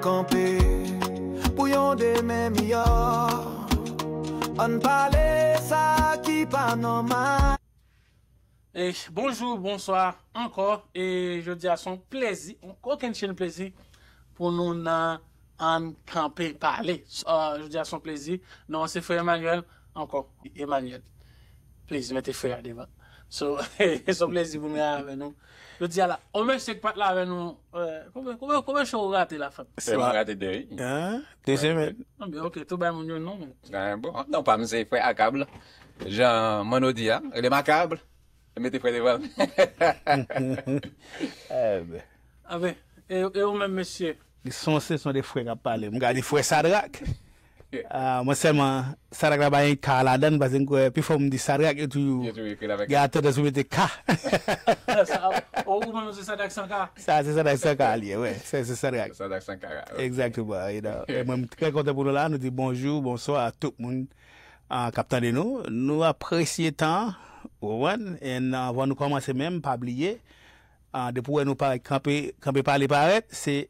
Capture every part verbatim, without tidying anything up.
Kanpe pou yon demen miyò. Ann pale sa ki pa nòmal. E bonjou, bonswa ankò. E jodi a se yon plezi, yon kokennchenn plezi pou nou nan Ann Kanpe Pale. Uh, jodi a se yon plezi. Non, se frè Emmanuel ankò. Emmanuel. Please, mete frè a devan. So, se yon plezi pou mwen avè nou. Jodi a la, yon mesye ki pa t la avè nou. Euh, konbyen, konbyen, konbyen show ou rate la, Fab? Se mwen rate de, wi. Hein? De semèn. Non, men ok, tou bay moun yo non, men. Ah, bon, non, pa m se frè Akab. Jan Manno di a, rele m Akab. Mete frè devan. Eh ben. Ah ben, e, e ou menm, mesye? Li se yon sesyon de frè k ap pale. M gade frè Sadrak. Ah, mwen sèlman, Sadrak la pa gen K ladan, paske m kwè, pi fò m di Sadrak, yo toujou Yo toujou ekri l avèk gen tandans pou mete K. Sa, ou, ou menm se Sadrak Sankara? Sa, se Sadrak Sankara li ye, wè. Se, se Sadrak. Sadrak Sankara. Exactement, you know. E mwen, m trè kontan pou nou la. Nou di bonjou, bonswa a tout moun ah, k ap tande nou. Nou apresye tan an, ou konprann? E anvan nou kòmanse menm, pa bliye, ah, depi w wè nou parèt kanpe, kanpe pale parèt, se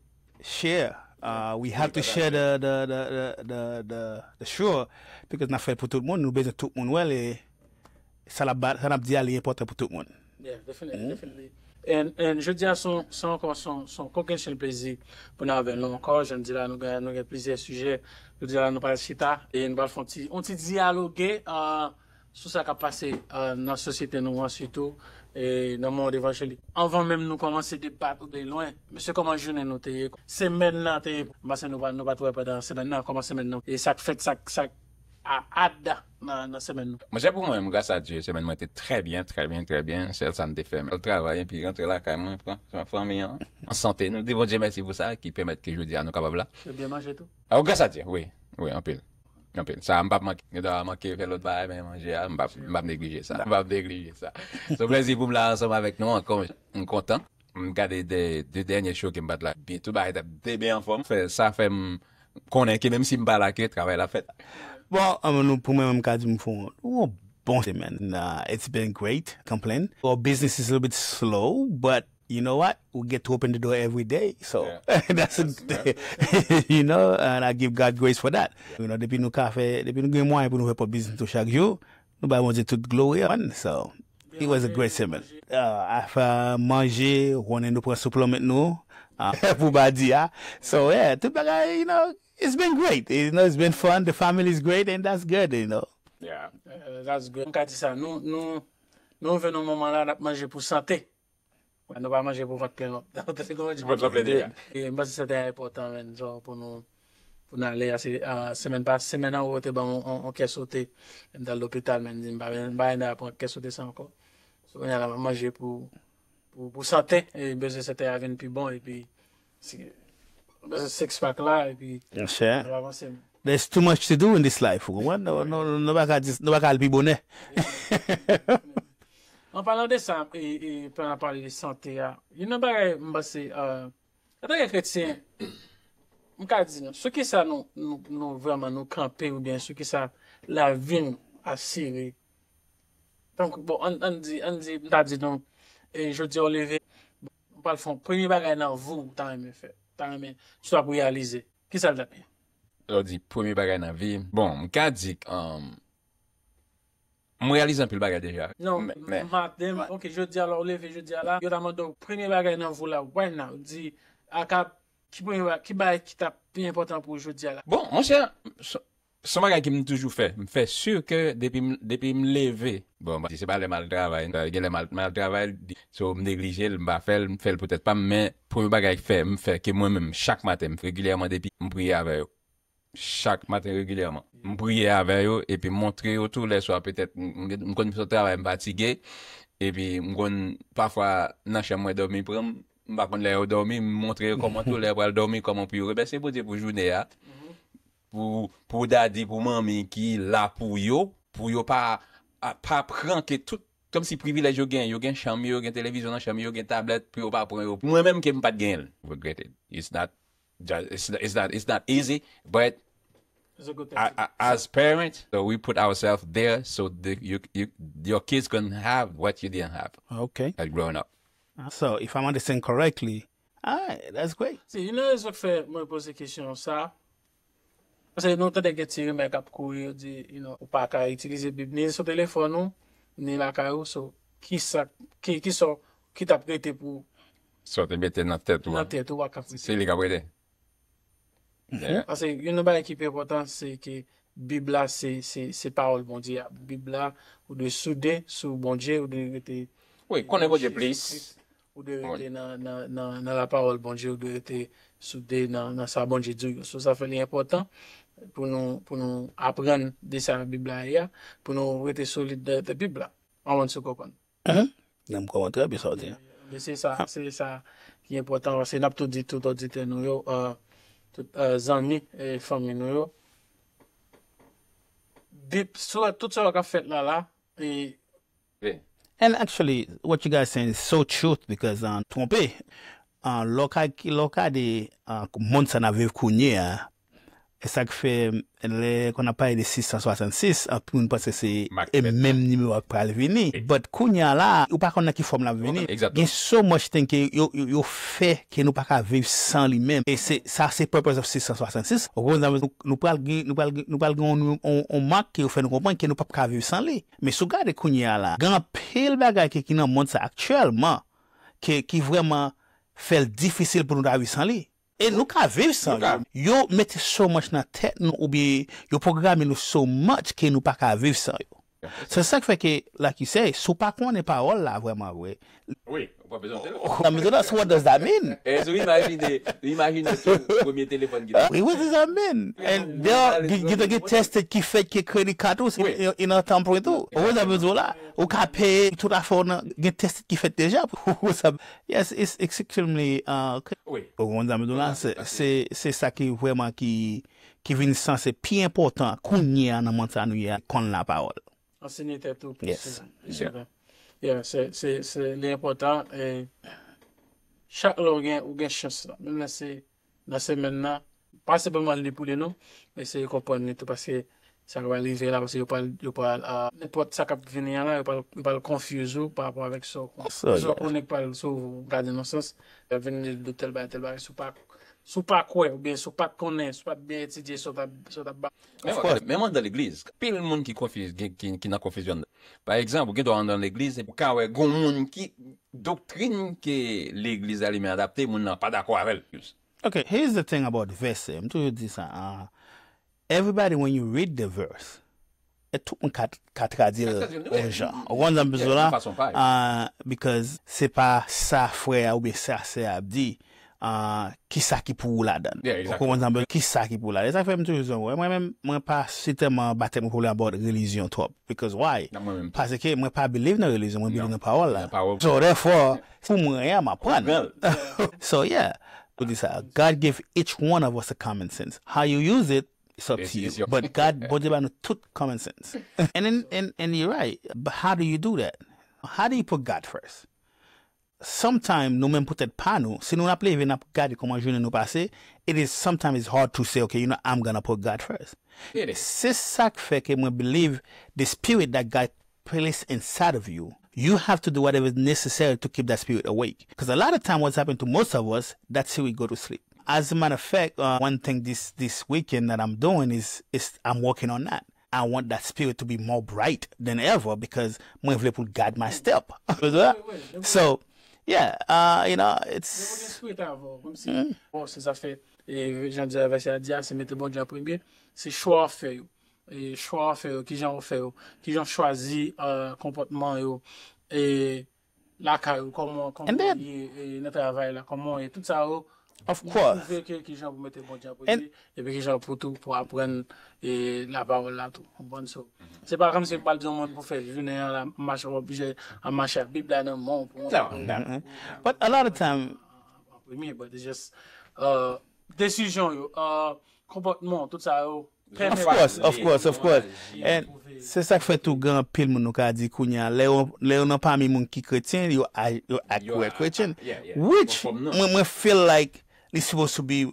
share. Uh, we have to share the, the, the, the, the, the, the show because n ap fè l pou tout moun, nou bezwen tout moun wè l, e sa n ap ba- sa n ap di a li enpòtan pou tout moun. Yeah, definitely, definitely. And, and jodi a se yon- se ankò se yon- se yon kokennchenn plezi pou nou avè nou ankò. Jan m di la, nou gen, nou gen plizyè sijè. Jodi a la, nou pral chita e nou pral fè yon ti, yon ti dyaloge uh, sou sa k ap pase uh, nan sosyete nou an sitou e nan mond evanjelik. Anvan menm nou kòmanse debat ou de lwen, mesye, kòman jounen nou te ye? Semèn nan te ye? M panse nou pa, nou pa t wè pandan semèn nan, kòman semèn nan? E sa k fèt, sa k, sa k a ada nan, nan semèn nou? Monchè, pou mwen, grâce à Dieu, semèn mwen te trè byen, trè byen, trè byen. Sèl sa m te fè, men travay epi rantre lakay mwen, pran pran fanmi an, an sante. Nou di Bondye mèsi pou sa ki pèmèt ke jodi a nou kapab la. Ou byen manje tou? Ah, grâce à Dieu, wi, wi, anpil. Anpil. Sa, m p ap manke, gen dwa manke fè lòt bagay, men manje a, m p ap m p ap neglije sa. M p ap neglije sa. Se yon plezi pou m la ansanm avèk nou ankò. M kontan. M gade de, de dènye show ke m pa t la. Byen, tout bagay t ap te byen anfòm. Fè, sa fè m konnen ke menm si m pa la, ke travay la fèt. Bon, um, nou, pou mwen, m ka di m fè yon bon semèn. Uh, it's been great, complain. Our business is a little bit slow, but you know what? We get to open the door every day. So Yeah. that's a, you know, and I give God grace for that. You know, depi nou ka fè, depi nou gen mwayen pou nou fè pòt biznis nou chak jou, nou bay Bondye tout glori. So it was a great sermon. Uh, after manje, konnen nou pran suplement nou uh, pou badi a. So yeah, tout bagay, you know, it's been great. You know, it's been fun. The family is great, and that's good, you know. Yeah. Uh, that's good. M ka di sa, nou, nou, nou vin nan moman la, n ap manje pou sante. Nou pa manje pou vant plen non. Ou te konprann? Pou vant plen deja. E m panse se te enpòtan, men, so, pou nou, pou n ale a, se, a, semèn pa, semèn an ou te ban yon, yon, yon kè sote. M t al lopital, men, m di m pa, m pa gen dwa pran kè sote sa ankò. So, kounye a la, m ap manje pou, pou, pou sante, e bezwen sante a vin pi bon, epi si, bezwen six pack la, epi Monchè. Nou avanse. There's too much to do in this life. Ou konprann? Nou, nou, nou pa ka di, nou pa ka al pi bonè. An palan de sa, e, e, pandan n ap pale de sante a, youn nan bagay m panse, euh, antanke kretyen, m ka di nou, sou ki sa nou, nou, nou vrèman nou kanpe oubyen sou ki sa lavi n asire. Tankou, bon, ann, ann di, ann di, m ta di nou, e jodi a w leve, m pral fè yon premye bagay nan vi w ta renmen fè, ta renmen, si w ap reyalize. Ki sa l t ap ye? Lè w di premye bagay nan vi, bon, m ka di, um, m reyalize anpil bagay deja. Non, Men- men- maten, ok, jodi a la, w leve jodi a la, yo ta mande w premye bagay nan vi w la, right now, di, Akab, ki premye bagay, ki bagay ki t ap pi enpòtan pou w jodi a la? Bon, monchè, se se yon bagay ke m toujou fè. M fè si ke depi m, depi m leve, bon, se pa lè m al travay, gen lè m al, m al travay, so m neglije l, m pa fè l, m fè l poutèt pa m, men premye bagay k fè, m fè ke mwen menm, chak maten, m regilyèman depi m priye avè yo. Chak maten regilyèman. M priye avè yo, epi m montre yo tou lè swa petèt, m, m, m konn sot travay, m fatige, epi m konn, pafwa, nan chanm mwen dòmi pran m, m pa konn lè yo dòmi, m montre yo kòman tou lè yo pral dòmi, kòman pou yo remèsye Bondye pou jounen an, pou, pou dadi, pou manmi ki la pou yo, pou yo pa, a, pa pran ke tout, kòmsi privilèj yo gen, yo gen chanm yo, yo gen televizyon nan chanm yo, yo gen tablèt, pou yo pa pran yo. Mwen menm ke m pa t genyen l, regret it. It's not, ju- it's, it's not, it's not easy, but It's a good thing a- to do. a- as parents, so we put ourselves there so the, you, you, your kids can have what you didn't have Okay. as growing up. So, if I'm understand correctly, Alright, that's great. Se youn nan rezon k fè mwen poze kesyon sa. Paske nou tande gen ti rimè k ap kouri, yo di, you know, ou pa ka itilize Bib ni sou telefòn ou, ni lakay ou. So, ki sa, ki, ki sa, ki t ap rete pou Sa w te mete nan tèt ou nan an. Tèt ou a k ap rete. Se li k ap rete. Yeah. Paske youn nan bagay ki pi enpòtan, se ke Bib la, se, se, se pawòl Bondye a. Bib la, ou dwe soude sou Bondye, ou dwe rete Wi, konnen Bondye plis. Ou dwe rete nan, nan, nan, nan lapawòl Bondye, ou dwe rete soude nan, nan sa Bondye di w yo. So, sa fè li enpòtan pou nou, pou nou aprann de sa Bib la ye a, pou nou rete solid de, de Bib la. Mwen, mwen sou konprann. Mhm. Nan m konprann trè byen sa w di. Men se sa, se sa ki enpòtan, paske n ap tou di tout oditè nou yo, euh, tout euh, zanmi e fanmi nou yo. Bib, sou tout sa k ap fèt la la, e Wi. And actually, what you guys saying is so truth because uh, twonpe, uh, lè w ka lè w ka de uh, monn sa n ap viv kounye a, e sa k fè lè kon ap pale de sis san swasannsis, anpil moun panse se Mak e fèt. Menm nimewo a k pral vini. But kounye a la, ou pa konn nan ki fòm l ap vini. Exactement. Gen so much thing ke yo, yo, yo fè ke nou pa ka viv san li menm. E se sa se purpose of sis san swasannsis. Ou konprann sa m di w? Nou pral gen nou pral gen nou pral gen yon, yon, yon mak ke yo fè nou konprann ke nou p ap ka viv san li. Men si w gade kounye a la, gen anpil bagay ki, ki nan mond sa aktyèlman ke, ki vrèman fè l difisil pou nou ta viv san li. E nou ka viv san yo. Yo mete so much nan tèt nou oubyen yo pwograme nou so much ke nou pa ka viv san yo. Se sa k fè ke, like you say, si w pa konnen pawòl la vrèman vre, Wi, ou pa bezwen telefòn. Nan mizè la, so what does that mean? E sou imajine, imajine sou premye telefòn ki te. Wi, what does that mean? And there are, gen, gen, gen tested ki fèt ke credit card ou, se Wi. in, in a tampering tou. Ou sa bezwen la, ou ka peye tout afè w nan, gen tested ki fèt deja. Ou sa, yes, it's extremely, uh, Wi. Ou konprann sa m di w la, se, se, se sa ki vrèman ki, ki vin sanse pi enpòtan kounye a nan mond sa nou ye a, konn lapawòl. Ansenye tèt ou Yes. Plis souvan. Yeah, se, se, se li enpòtan. E chak lè ou gen, ou gen chans la. Menm lè se nan semèn nan, pa senpleman li pou li non, eseye konprann li tou paske sa k ap rive la, paske yo pral, yo pral, ah, nenpòt sa k ap vini an la, yo pral, yo pral confuse ou pa rapò avèk sa w konnen. So, Sa w yeah. Konnen k pral sou ou gade nan sans, y ap vin di w tèl bagay, tèl bagay, si w pa, si w pa kwè, oubyen si w pa t konnen, si w pa t byen etidye, sa w t ap, sa w t ap ba. Menm, menm anndan legliz, pil moun ki konfiz, ki, ki, ki nan konfizyon. Pa egzanp, ou gen dwa anndan legliz, epi ou ka wè gon moun ki, doktrin ke legliz la li menm adapte, moun nan pa dakò avè l. Okay, here's the thing about verse. M toujou di sa. Uh, everybody, when you read the verse, e tout moun ka, ka tradui l Ka tradui l, wi. Yon jan. Ou konprann sa m bezwen la? Yon fason pa. Uh, because se pa sa frè a oubyen sa sè a ap di. Uh, kisa ki pou ou ladan? Yeah, Ou konprann sa m bezwen? Kisa ki pou ou ladan? E sa fè m toujou di, mwen menm, mwen pa sitèman batèm pwoblèm about religion twòp. Because why? Nan mwen menm tou. Paske mwen pa believe nan religion, mwen believe nan pawòl la. Nan pawòl. So therefore, pou mwen, m aprann. Pran l. So yeah, ou di sa. God give each one of us a common sense. How you use it, it's up It's- to you. it's your- But God, Bondye ba nou tout common sense. And, and, and, and you're right. But how do you do that? How do you put God first? Sometimes, nou menm poutèt pa nou, si nou ap leve, n ap gade kòman jounen nou pase, it is sometimes it's hard to say, okay, you know, I'm gonna put God first. It is. Se sa k fè ke mwen believe the spirit that God place inside of you, you have to do whatever is necessary to keep that spirit awake. Because a lot of time, what's happened to most of us, that's how we go to sleep. As a matter of fact, uh, one thing this, this weekend that I'm doing is, is I'm working on that. I want that spirit to be more bright than ever because mwen vle pou l guide my step. So, yeah, uh, you know, Mwen it's swete avè w, kòmsi, bon, se zafè, e, jan di avè sa di a, se mete Bondye an premye, se chwa w fè yo. E chwa w fè yo, kijan w fè yo, kijan w chwazi, euh, konpòtman yo, e lakay ou, kòman, kòman And then- w ye, e nan travay la, kòman w ye, tout sa yo, Of course. Pwouve ke kijan pou mete Bondye an premye, epi kijan pou tou pou aprann, e, lapawòl la tou. Konprann? So, se pa kòmsi m pral di yon moun pou fè jounen an la, mache, w oblije ap mache ak Bib la nan men w pou Non, non. But a lot of time, an premye, but it's just, euh, desizyon yo, euh, konpòtman, tout sa yo. Of course, of course, of course. And se sa k fè tou gen anpil moun nou ka di kounye a, lè yo, lè yo nan pami moun ki kretyen, yo a- yo act Yo wè a- kretyen. yeah, yeah. Which, Konfòm nan. mwen, mwen feel like li supposed to be,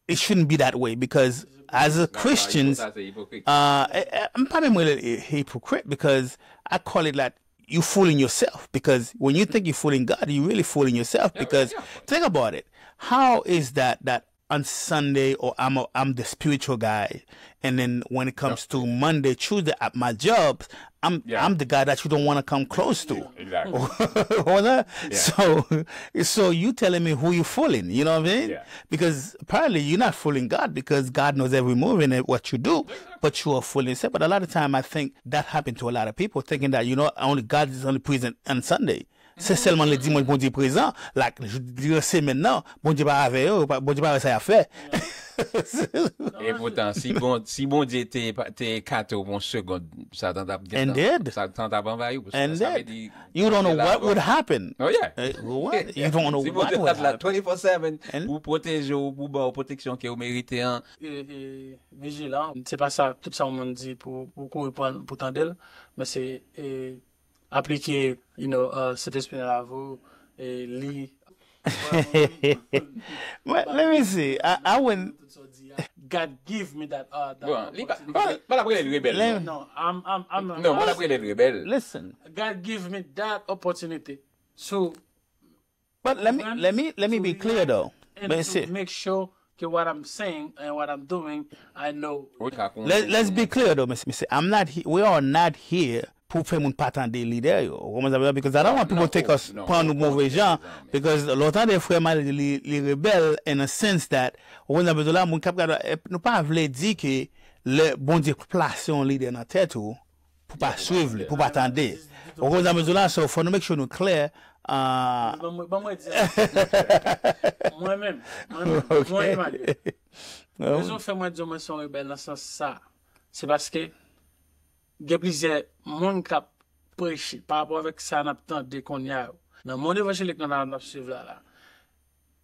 it shouldn't be that way because as a Christians, Sa se ipokrit. uh, eh, eh, m pa menm rele l hi- hypocrite because I call it like you fooling yourself, because when you think you fooling God, you really fooling yourself. Because think about it. How is that that on Sunday, or I'm a, I'm the spiritual guy, and then when it comes to Monday, Tuesday at my job, I'm I'm the guy that you don't want to come close to. Exactly. Hold on. So so you telling me who you fooling? You know what I mean? Yeah. Because apparently you're not fooling God, because God knows every move and what you do, but you are fooling yourself. But a lot of time I think that happened to a lot of people, thinking that, you know, only God is only present on Sunday. Se sèlman le dimanch Bondye prezan, like, diran semèn nan, Bondye pa avè yo, Bondye pa wè sa y ap fè. E poutan, si bon, si Bondye te, te ekate w pou yon segond, Satan t ap And did. Satan t ap anvayi w. And then you don't know what would happen. Oh yeah. Eh, what? You don't know Si what Bondye would t la happen. twenty-four seven And- pou pwoteje w, pou ba w pwoteksyon ke w merite an. E, e, vijilan, se pa sa tout sa yon moun di pou, pou kouri pou, pou tande l, men se e, aplike, you know, uh, Sentespri nan lavi w, e li. But let me see. I, I wouldn't. God give me that, uh, that Bon, li pa opportunity. pa pa la prele l rebèl. Let- Non, No, I'm, I'm, I'm not. non pa la prele l rebèl. Listen. God give me that opportunity. So, But let me let me let me be clear though. And But to see, make sure that what I'm saying and what I'm doing, I know. Ou ka konnen. let, let's be clear though, Mister Mister. I'm not. He, we are not here pou fè moun pa tande lidè yo. Ou konprann sa m di la? Because I don't want people to take us pran nou move jan. Because lontan de frè m al li, li rebèl in a sense that, ou konprann sa m di la, moun k ap gade, eh, nou pa vle di ke lè Bondye plase yon lidè nan tèt ou, pou pa swiv li, pou pa tande. Ou konprann sa m di la, so fò nou make sure nou klè. Ah, Ban mwen- ban mwen di. Mwen menm, mwen menm, mwen Emmanuel. Rezon fè mwen di mwen se yon rebèl nan sans sa, se paske gen plizyè moun k ap preche pa rapò avèk sa n ap tande kounye a yo. Nan mond evanjelik nan n ap swiv la la,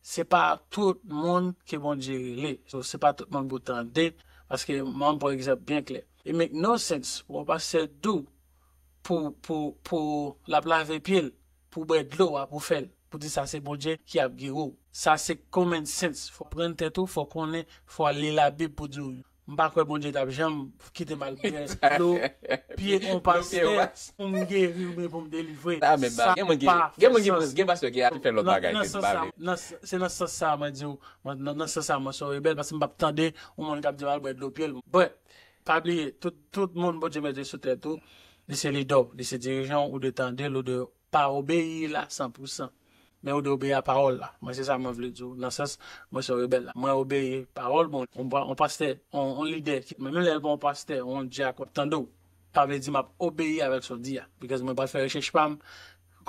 se pa tout moun ke Bondye rele. So, se pa tout moun pou tande, paske mwen pran egzanp byen klè. It make no sense pou yon pastè di w pou, pou, pou l ap lave pye l, pou bwè dlo a pou fè l, pou di sa se Bondye ki ap geri w. Sa se common sense. Fò pran tèt ou, fò konnen, fò al li Labib pou di w. M pa kwè Bondye t ap janm kite m al bwè dlo pye yon pastè pou m geri oubyen pou m delivre. Sa menm bagay. Gen moun ki gen moun ki gen pastè ki ap fè lòt bagay ke m pa vle. Se nan sans sa mwen di w, nan, nan sans sa mwen se yon rebèl, paske m p ap tande yon moun k ap di m al bwè dlo pye l. But, pa bliye, tout, tout moun Bondye mete sou tèt ou, li se lidè w, li se dirijan w, ou dwe tande l, ou dwe pa obeyi l a san pou san. Men ou dwe obeyi a pawòl la. Mwen se sa mwen vle di w. Nan sans, mwen se yon rebèl la. Mwen obeyi pawòl, bon, yon pa- yon pastè, yon yon lidè, ki- men menm lè l pa yon pastè, yon dyak, w ap tande w. Pa vle di m ap obeyi avèk sa w di a. Because mwen pral fè rechèch pa m,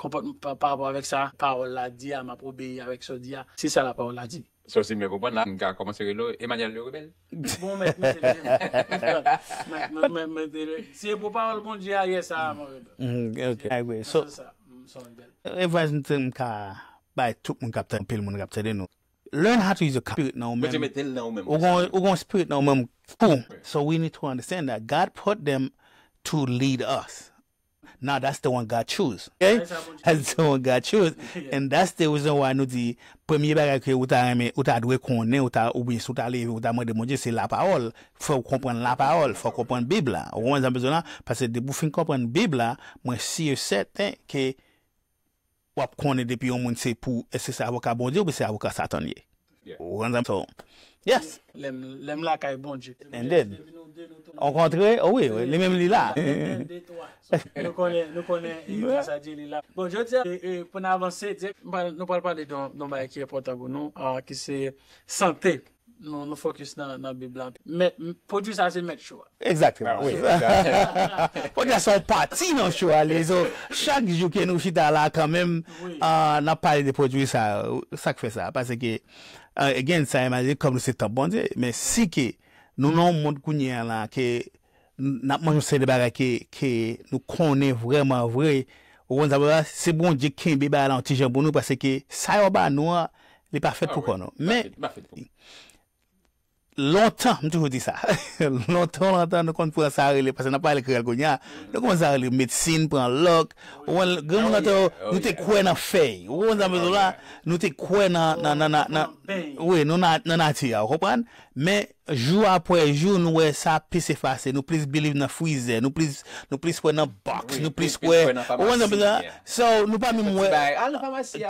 konpòt pa pa rapò avèk sa pawòl la di a, m ap obeyi avèk sa w di a. Se sa la pawòl la di. So si m byen konprann la, m ka kòmanse rele w Emmanuel le rebèl. Bon, mèt, mèt, mèt, mèt, mèt, mèt, mèt, si e pou pawòl Bondye a, yes, a, mwen rebèl. Mm, ok, I agree. So, Se sa, m se yon rebèl. Advice m te- m ka bay tout moun k ap tande, anpil moun k ap tande nou. Learn how to use your spirit nan ou Bondye menm. Mete l nan ou menm. Ou gon ou gon spirit nan ou menm tou. So we need to understand that God put them to lead us. Now that's the one God choose. Okay? That's the one God choose. And that's the reason why nou di premye bagay ke ou ta renmen, ou ta dwe konnen, ou ta oubyen si ou ta leve, ou ta mande Bondye, se lapawòl. Fò w konprann lapawòl, fò w konprann Bib la. Ou konprann sa m bezwen la? Paske depi w fin konprann Bib la, mwen si e sèten ke w ap konnen depi yon moun se pou, èske se avoka Bondye oubyen se avoka Satan l ye. Ou konprann sa? So, yes. Lè m lè m lakay Bondye. Indeed. Ou kontre? Oh, wi, wi, li menm li la. Nou konnen, nou konnen e, gras a Dye li la. Bon, jodi a, e, e, pou n avanse, dirèk, nou pral- nou pral pale de yon de yon bagay ki enpòtan pou nou, ah, ki se sante. Nou, nou fokis nan, nan Bib la. Mèt, pwodui sa se mèt cho a. Egzakteman, wi. Pwodui sa se yon pati nan cho a, li. So, chak jou ke nou chita la, kanmenm, ah, n ap pale de pwodui sa, sa k fè sa. Paske, ah, again, sa imajine kòm nou se tanp Bondye, men si ke nou nan yon mond kounye a la ke n ap manje yon seri de bagay ke, ke nou konnen vrèman vre, ou konn sa, se Bondye kenbe bagay la yon ti jan pou nou, paske sa yo ba nou an, li pa fèt pou kò nou. Men, lontan, m toujou di sa. Lontan, lontan, nou konn pran sa rele, paske n ap pale kreyòl kounye a, nou konn sa rele medsin, pran lòk. Ou konn, granmoun nan te, nou te kwè nan fèy. Ou konn sa m bezwen la? Nou te kwè nan, nan, nan, nan, nan, Wi, nou nan nati a, ou konprann? Men, jou apre jou, nou wè sa plis efase, nou plis believe nan frizè, nou plis nou plis kwè nan box, nou plis kwè, ou konprann sa m di la? So, nou pa menm wè.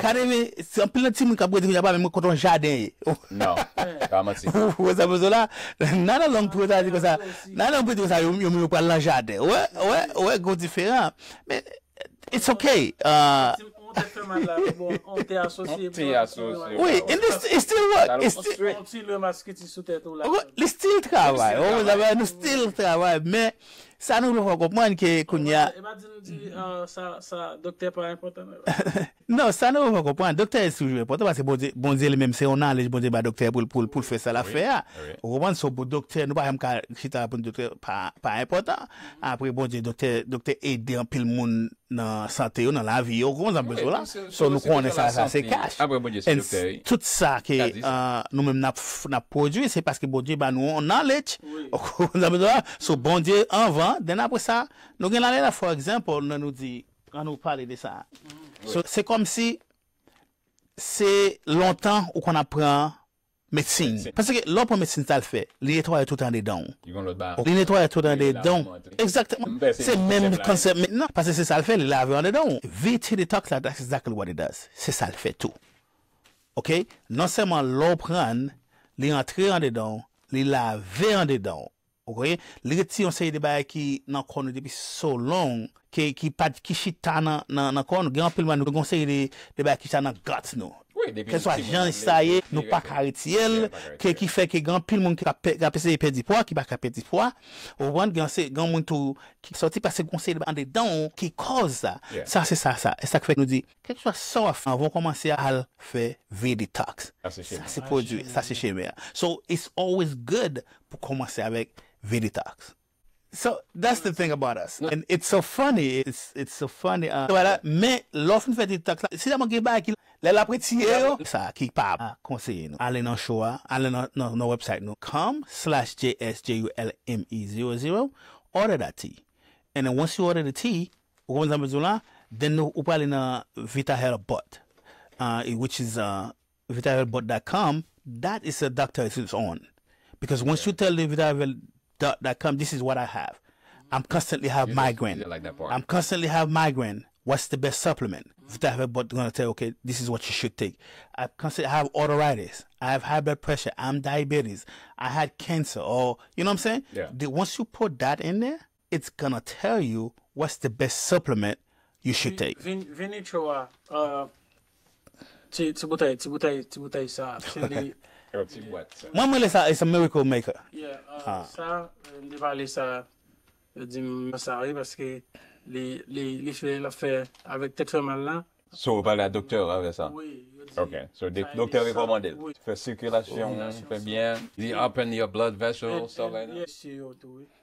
Kade men, se anpil nan timoun k ap grandi kounye a pa menm wè kote yon jaden ye. Non, pa manti. Ou wè sa m di la? Nan nan long pou yo ta di konsa, nan nan long pou yo di konsa, yo menm yo pral nan jaden. Ou wè, ou wè, ou wè, gwo diferan. Men, it's okay. Yon tèt fè mal la, men bon, on te asosye. On te asosye. Wi, and it still work. It still, on ti lè maskiti sou tèt ou la. Li still travay. Ou konprann sa m di la? Nou still travay. Men, sa nou vle fè w konprann ke kounye a. E pa di nou di ah, sa, sa, doktè pa enpòtan. Non, sa nou vle fè w konprann. Doktè toujou enpòtan paske Bondye, Bondye li menm se yon knowledge Bondye bay doktè pou l pou l pou l fè sa l ap fè a. Ou konprann? So, pou doktè, nou pa janm ka chita pou n di doktè pa, pa enpòtan. Apre, Bondye, doktè, doktè ede anpil moun nan sante yo, nan lavi yo, ou konprann sa m vle di w la? So, nou konnen sa, sa se kach. And tout sa ke nou menm n ap, n ap pwodui, se paske Bondye ba nou yon knowledge, ou konprann sa m vle di w la? So, Bondye anvan, then apre sa, nou gen lalè la, for example, nan nou di, an nou pale de sa. So, se kòmsi, se lontan ou konn ap pran medsin. Paske lè w pran medsin sa l fè, li netwaye tout andedan w. Li netwaye tout andedan w. Egzakteman. Se menm konsèp men non, paske se sa l fè, li lave andedan w. V T detox la, that's exactly what it does. Se sa l fè tou. Ok? Non sèlman lè w pran l, li antre andedan w, li lave andedan w. Ok? Li retire yon seri de bagay ki nan kò nou depi so long, ki, ki pa, ki chita nan, nan, nan kò nou. Gen anpil moun, nou gen yon seri de, de bagay ki chita nan guts nou. Kèlswa jan sa ye, nou pa ka retire l, ke, ki fè ke gen anpil moun ki ka, pe- ka eseye pèdi pwa, ki pa ka pèdi pwa. Ou konprann? Gen se, gen moun tou ki sòti paske gen yon seri de bagay andedan w ki kòz sa. Sa se sa, sa. E sa k fè nou di, kèlswa sa w ap fè, anvan w kòmanse al fè V detox. Sa se pwodui, sa se chemen an. So, it's always good pou kòmanse avèk V detox. So that's the thing about us. And it's so funny. It's it's so funny. Uh, voilà. Men lè w fin fè detox la, si la gen bagay ki lè l ap retire yo, sa ki pa konseye nou. Ale nan show a, ale nan nan, nan website nou com slash J S J U L M E zero zero, order that tea. And then once you order the tea, ou konprann sa m vle di w la, then nou, ou prale nan Vita Health Bot, uh, which is uh, vita health bot dot com, that is a doctor of its own. Because once you tell the vita health bot dot com, this is what I have. I'm constantly have migraine. I'm constantly have migraine. What's the best supplement? Vita Health Bot gonna tell you, okay, this is what you should take. I constantly have arthritis. I have high blood pressure. I'm diabetes. I had cancer. Or, you know what I'm saying? The, once you put that in there, it's gonna tell you what's the best supplement you should take. Vin, vin, vin cho a. Uh, ti, ti boutèy, ti boutèy, ti boutèy sa. Se li. Yon ti bwat sa. Mwen, mwen le sa, it's a miracle maker. Yeah, uh, sa, m te pale sa, yo di m sa, wi, paske li, li, li fè, l ap fè avèk tèt fè mal la. So, ou pale a doktè ou avè sa? Wi, yo di. Ok, so, doktè rekòmande l. Fè sikilasyon, fè byen. Li open your blood vessel, stuff like that.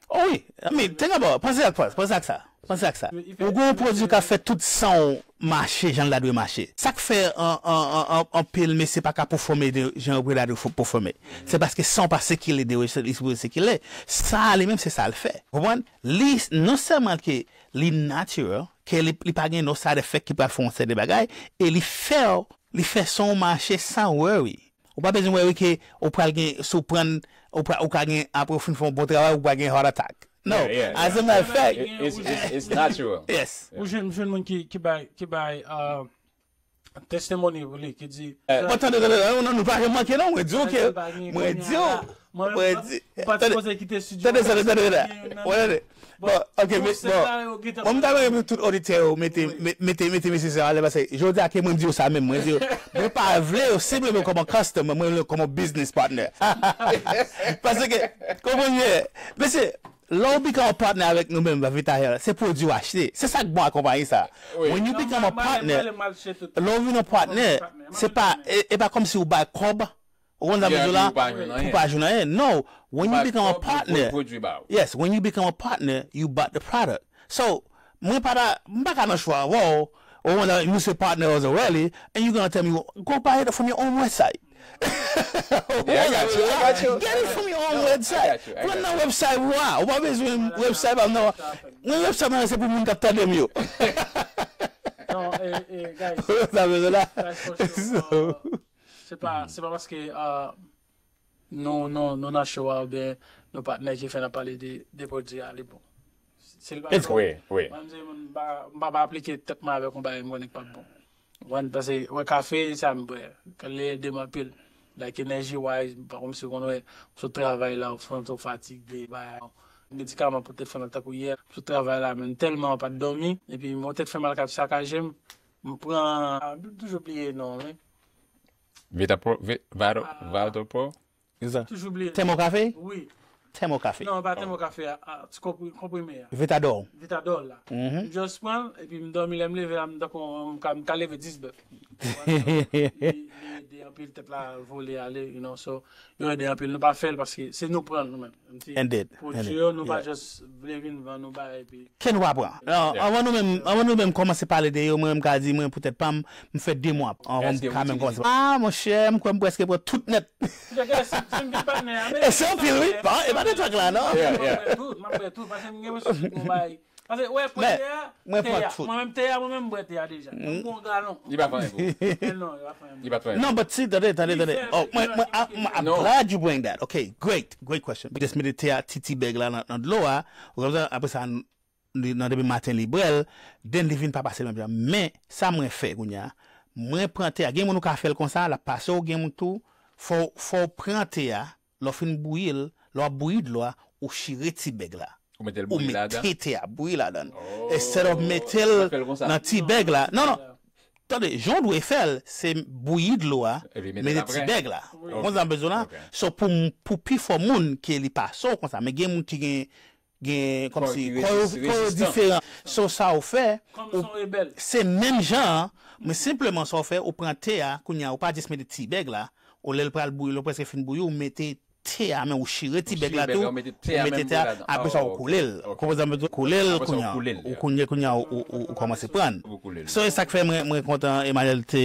Oh wi, I mean, think about it. Panse ak, panse ak sa. Panse ak sa. Ou gen yon pwodui k ap fè tout san w mache jan l ta dwe mache. Sa k fè an, an, an, an, anpil mesye pa ka pèfòme de jan yo ta dwe pèfòme. Se paske san w pa sikile de li sipoze sikile. Sa a li menm se sa l fè. Konprann? Li, non sèlman ke li natural, ke li, li pa gen no side effect ki pral fè yon seri de bagay, e li fè w, li fè san w mache san worry. Ou pa bezwen worry ke ou pral gen, si w pran, ou pral, ou ka gen, apre w fin fè yon bon travay, ou pral gen heart attack. No, as a matter of fact. It's, it's, it's natural. Yes. Ou jwenn, jwenn moun ki, ki bay, ki bay, uh, testimony pou li, ki di. Mwen tande, tande, tande, non, nou pa gen manke non, mwen di w ke, mwen di w, mwen di, tande, tande, tande, tande, tande. Bon, ok, bon, mwen ta renmen tout oditè yo mete, mete, mete mesye sa alè, paske jodi a ke mwen di yo sa menm, mwen di yo, mwen pa vle yo senpleman kòm customer, mwen vle yo kòm business partner. Paske, konprann byen, mesye, lè w become a partner avèk nou menm, Vita Health, se pwodui w achte. Se sa k bon ak konpayi sa. When you become a partner, lè w vin yon partner, se pa, e, e pa kòmsi ou bay kòb, ou konn sa m vle di w la, pou pa jwenn anyen. No, when you become a partner, yes, when you become a partner, you bought the product. So, mwen pa ta, m pa ka nan chwa avè w, ou konn, you say partner us already, and you gonna tell me, go buy it from your own website. Get it from your own website. Pran nan website ou a. Ou pa bezwen website pa m nan. Mwen website mwen se pou moun k ap tande m yo. Non, eh, eh, guys. Sa bezwen la. Guys, for sure. So, uh, Se pa, se pa paske ah, nou, nou, nou nan show a oubyen nou patnè ki fè n ap pale de, de pwodui a, li bon. Si l pa bon, Wi, wi. Mwen, m se moun, m pa, m pa, pa aplike tèt mwen avèk yon bagay m konnen k p ap bon. Ou konprann? Paske, wè, kafe, sa m bwè. Li ede m anpil. Like, energy wise, pa kòmsi ou konn wè, sou travay la, ou santi w fatige, bagay. Medikaman pou tèt fè mal tankou yè, sou travay la, men tèlman pa t dòmi, epi mwen tèt fè mal k ap sakaje m, m pran, ah, m toujou bliye non, men. Vitapro, vi, Vado, Vadopro. Kisa? Toujou bliye. Tèmo kafe? Wi. Tèmo kafe. Non, pa tèmo kafe a, a, ti konpri-, konprime a. Vitador. Vitador la. M just pran l, epi m dòmi, lè m leve la, m tankou m ka, m ka leve dis bèf. Li, li ede anpil tèt la vole ale, you know, so, yo ede anpil, nou pa fè l paske se nou pran l nou menm. M di, Indeed, pwodui indeed, yo, nou pa yeah. Just vle vin vann nou bagay, epi Ke nou pa pran. Non, anvan nou menm, anvan nou menm kòmanse pale de yo, mwen menm ka di, mwen pou tèt pa m, m fè de mwa anvan m ka menm kòmanse. Ah, monchè, m kwè m prèske pran tout nèt. Gade, si, si m vin patnè a, men E se anpil, wi. Pa, e pa de twak la, non. Yeah, yeah. M ap pran tout, m ap pran tout, paske m gen yon bagay. Paske, wè, Men, premye a, mwen pran te a. tout. Mwen menm te a, mwen menm m bwè te a deja. M pran yon galon. Li pa fè anyen pou ou. Non, li pa fè anyen. Li pa fè anyen. Non, but see, tande, tande, tande. Li fè, Oh, mwen, mwen, I, I'm Non. glad you bring that. Okay, great, great question. Just mete te a, ti, ti bèg la nan, nan dlo a. Ou konprann sa? Apre sa, li, nan demen maten, li bwè l. Then, li vin pa pase l menm jan. Men, sa mwen fè, kounye a, mwen pran te a. Gen moun ou ka fè l konsa, l ap pase w. Gen moun tou, fò, fò w pran te a, lè w fin bouyi l, lè w ap bouyi dlo a, ou chire ti bèg la. Ou mete l Ou bouyi ladan. mete te a bouyi ladan. Oh. Instead of mete l Fè l konsa. nan ti bèg la. Non, non. Tande, jan w dwe fè l, se bouyi dlo a, Epi mete l mete apre. Ti bèg la. Wi. Ou konn sa m bezwen la? Ok. So, pou, pou pifò moun ke li pase w konsa, men gen moun ki gen, gen kòmsi, Kò ki kò yo rezis-, kò yo rezistan. Diferan. So, sa w fè, Kòm ou, son rebèl. se menm jan an, men senpleman sa w fè, ou pran te a, kounye a, ou pa just mete ti bèg la, ou lè l pral bouyi, lè w prèske fin bouyi, ou mete te a, men ou chire ti Ou bèk chire la bèk tou, la, ou mete te ou a mete menm te a, ladan. apre sa Oh, ou koule l. Ou konprann sa m bezwen? Koule l, Apre sa, kounye a. ou koule l, Ou yeah. kounye, kounye a, ou, ou, ou, ou kòmanse pran. Ou koule l. So, e sa k fè mwen, mwen kontan Emmanuel te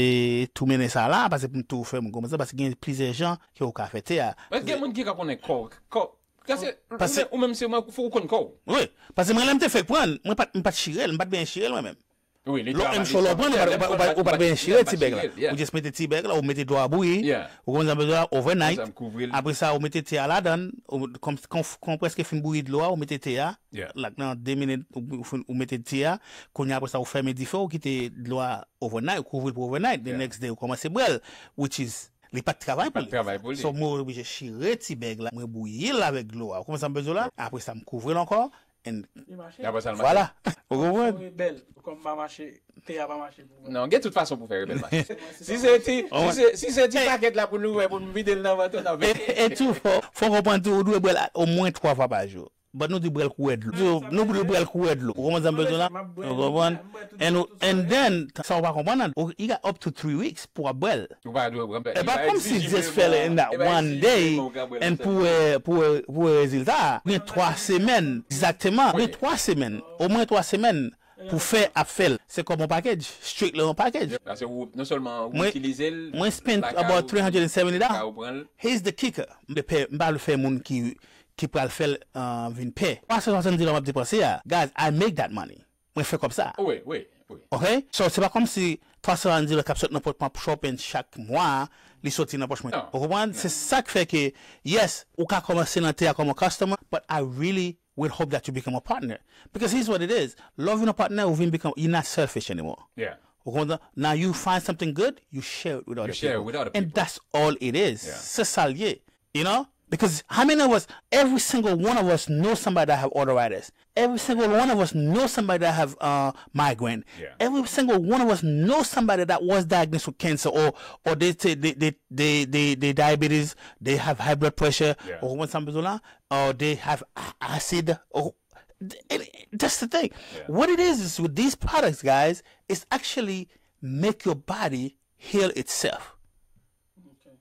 tou mennen sa la, paske pou m tou fè moun konprann sa, paske gen plizyè jan ke ou ka fè te a. Men gen moun ki ka konnen kò, kò, paske Paske- ou menm, ou menm se mwen, fò ou konn kò. Wi, paske mwen lè m te fèk pran, mwen pa t, m pa t chire l, m pa t byen chire l mwen menm. Wi, li Lò travay M show lò pran, ou pa, ou pa, ou pa, ou pa t byen chire ti bèg la. Yeah. Ou just mete ti bèg la, ou mete dlo a bouyi. Yeah. Ou konn sa m bezwen la, overnight. Sa m kouvri l. Apre sa, ou mete te a ladan, ou, kòm, kòm, kòm prèske fin bouyi dlo a, ou mete te a. Yeah. Like, nan de minit, ou, ou, fin- ou mete te a. Kounye a, apre sa, ou fèmen dife, ou kite dlo a overnight, ou kouvri l pou overnight. The Yeah. Next day, ou kòmanse bwè l, which is, li pa t travay Pa pou t travay pou li. So, mwen oblije chire ti bèg la, mwen bouyi l avèk dlo a. Ou konprann sa m bezwen la? Apre sa, m kouvri l ankò. And Li mache. Apre sa, l voilà. Ou konprann? Rebèl. Kòm pa mache, te a pa mache pou mwen. Non, gen tout fason pou fè rebèl mache. Si se ti, si se, si se ti pakèt la pou nou wè, pou nou vide l nan vann tou, n ap E, e tou, fò, fò konprann tou, ou dwe bwè l omwen twa fwa pa jou. But nou dwe bwè l kouvè dlo. Nou, nou dwe bwè l kouvè dlo. Ou konprann sa m bezwen la? Ou konprann? And, and then, sa ou pa konprann, ou, you got up to three weeks pou w ap bwè l. Ou pa dwe pran. E pa kòm si just fè l in that one day and pou wè, pou wè, pou wè rezilta a. Gen twa semèn, egzakteman. Gen twa semèn, omwen twa semèn pou fè ap fè l. Se kòm yon package, strictly yon package. Paske ou, non sèlman ou Mwen- itilize l, Mwen spend lakay about ou, three hundred and seventy lakay dollars. Ou pran l. Here's the kicker. M pa pè, m pa vle fè moun ki, ki pral fè l uh, vin pè. Twa san swasanndis dola m ap depanse a. Guys, I make that money. Mwen fè kòb sa. Wi, wi. Ok? So, se pa kòm si twa san swasanndis dola k ap sot nan pòch mwen ap shopping chak mwa, li soti nan pòch mwen. Non. Ou konprann? Se sa k fè ke, yes, ou ka kòmanse nan te a kòm yon customer, but I really would hope that you become a partner. Because here's what it is. Lè w vin yon partner, ou vin become, you're not selfish anymore. Yeah. Ou konprann? Now you find something good, you share it with other You share people. It with other And people. That's all it is. Yeah. Se sa l ye. You know? Because how many of us, every single one of us know somebody that have arthritis. Every single one of us know somebody that have uh, migraine. Yeah. Every single one of us know somebody that was diagnosed with cancer or or they they they they, they, they diabetes, they have high blood pressure, Yeah. Ou konprann sa m bezwen la, or they have a- acid. Or, and that's the thing. Yeah. What it is is with these products, guys, it's actually make your body heal itself.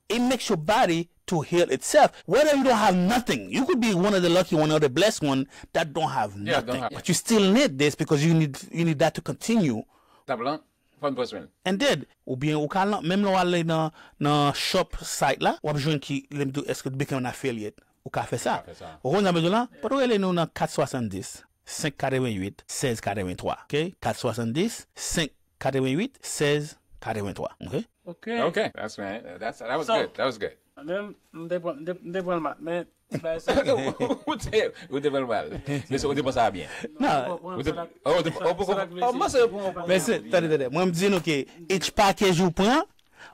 It makes your body to heal itself. Whether you don't have nothing, you could be one of the lucky one or the blessed one that don't have Yeah, nothing, don't have- but you still need this because you need you need that to continue. Tab lan, fò n pran swen l. And then, oubyen ou ka lan, menm lè w ale nan nan shop site la, w ap jwenn ki lè m di w èske w become an affiliate, ou ka fè sa. Ou ka fè sa. Ou konn sa m bezwen la? Pote rele nou nan kat swasanndis, senk katrevenn uit, sèz katrevenntwa. Ok? Kat swasanndis, senk katrevenn uit, sèz katrevenntwa. Ok? Okay. Okay, that's right. That's that was So- good. That was good. Men m te pran m te- m te pran l mal, men ou te ou te pran l mal. Men se ou te pran sa byen. Non. Ou te ou te ou poko oh mwen se Men se, tande, tande. Mwen m di nou ke each package ou pran,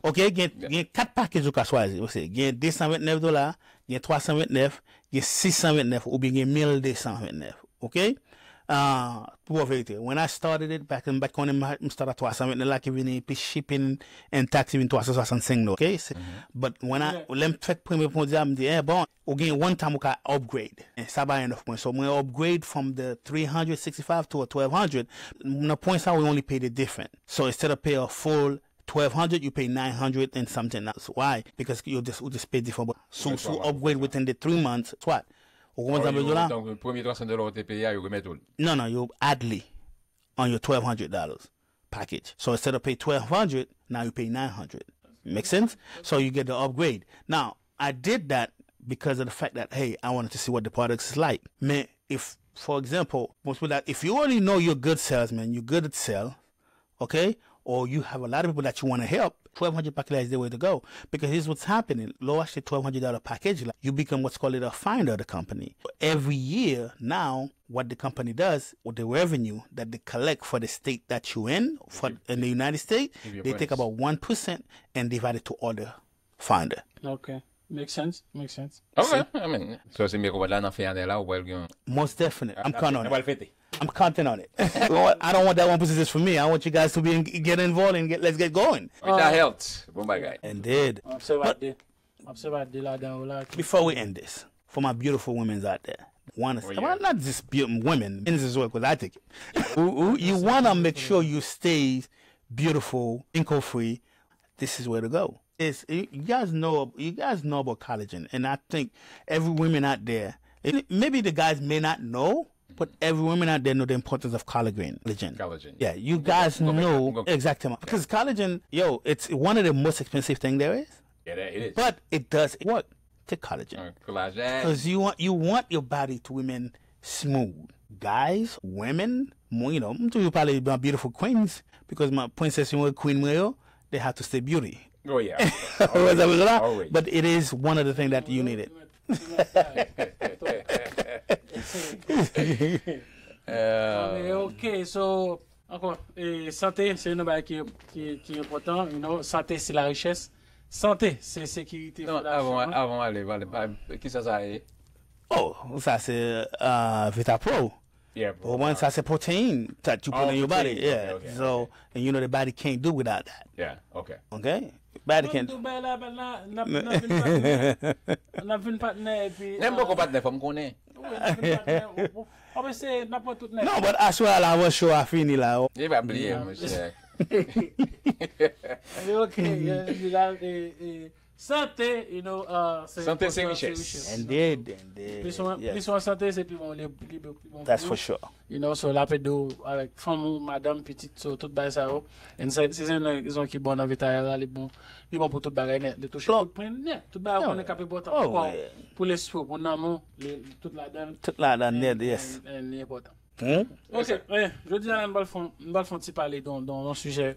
ok, gen, gen kat package ou ka chwazi. Ou se gen de san vennèf dola, gen twa san vennèf, gen sis san vennèf, oubyen gen mil de san vennèf, ok? Ah, pou bon verite, when I started it, back in, back konnen m, m start a twa san vennèf la ki vini, pi shipping and tax vin twa san swasannsenk dola, ok? Se- But when I, lè m fèk premye pwodui a, m di, eh, bon, ou gen one time ou ka upgrade. And sa ba enough mwen. So mwen upgrade from the three hundred sixty-five to a twelve hundred. Nan pwen sa, we only pay the different. So instead of pay a full twelve hundred, you pay nine hundred and something else. Why? Because you just, you just pay different. So, so upgrade within the three months, what? Ou konprann sa m vle di w la? Donk premye twa san dola ou te peye a, yo remèt ou l. No, no, you add li on your twelve hundred dollars package. So instead of pay twelve hundred, now you pay nine hundred. Make sense? So you get the upgrade. Now, I did that because of the fact that, hey, I wanted to see what the products is like. Man, if, for example, most people that if you already know you're a good salesman, you're good at sell, okay, or you have a lot of people that you want to help, twelve hundred package is the way to go. Because here's what's happening. Lè w achte twelve hundred dollar package, like, you become what's called a finder of the company. Every year now, what the company does, with the revenue that they collect for the state that you in, for in the United States, they take about one percent and divide it to other finder. Okay. Make sense. Make sense. Ok, I mean, so se mye konprann la nan fen ane la ou pral gen Most definite. I'm counting on pral it. Fete. I'm counting on it. Well, I don't want that one percent just for me. I want you guys to be in, get involved and get, let's get going. With that health. Bon bagay. Indeed. M ap sèvi ak de m ap sèvi ak de ladan yo la. Before we end this, for my beautiful women's out there, wanna say, well, not just be- women, men as well, because I take it. Who- who- you wanna make sure you stay beautiful, wrinkle free. This is where to go. It's, you guys know, you guys know about collagen, and I think every woman out there, and maybe the guys may not know, but every woman out there know the importance of collagen. Collagen. Collagen. Yeah, you guys go back- know go- exactement, because collagen, yo, it's one of the most expensive thing there is, Yeah, that it is. But it does work. Take collagen. Uh, collagen. Because you want you want your body to remain smooth. Guys, women, mo- you know, m toujou pale about beautiful queens because my princess, you know, queen mwen yo, they have to stay beauty. Oh yeah. What's up with that? Always. But it is one of the things that you need it. Ok, so, ankò, e, sante se yon bagay ki, ki, ki enpòtan, you know, sante se la richès. Sante se sekirite Non, fondasyon avan an. Avan ale, ale, ale, kisa sa ye? Oh, sa se uh, Vita Pro. Yeah, Ou konprann, sa se protein that you put Oh, in your body. protein. Yeah. Okay, okay, So, and you know the body can't do without that. Yeah, okay. Okay? Body Mwen can't. tou bay la, la, n ap n ap vin patnè. N ap vin patnè epi. Menm poko patnè fò m konnen. Wi, n ap vin patnè. W ap eseye n ap pran tout nèg. No, but I swear la, avè show a fini la. Li pa bliye, monchè. Ok, e, e, la, e, e, sante, you know, uh, se Sante se enpòtan, richès. Indeed, indeed. Plis ou Yes. plis ou an sante, se pi bon, li, li, li bon That's pou for sure. You know, so l ap ede w avèk fanm ou, madanm, pitit, so tout bagay sa yo. And se se yon rezon ki bon nan Vitayal la, li bon, li bon pou tout bagay nèt. Li touche Bon. Tout pwen nèt. Tout bagay ou konnen k ap enpòtan Oh, pou kò w, yeah. Pou lespri w, pou nanm ou, li- tout ladan. Tout ladan nèt, yes. And, and li enpòtan. Hmm? Ok, eh, jodi a n pral fè n pral fè yon ti pale don don yon sijè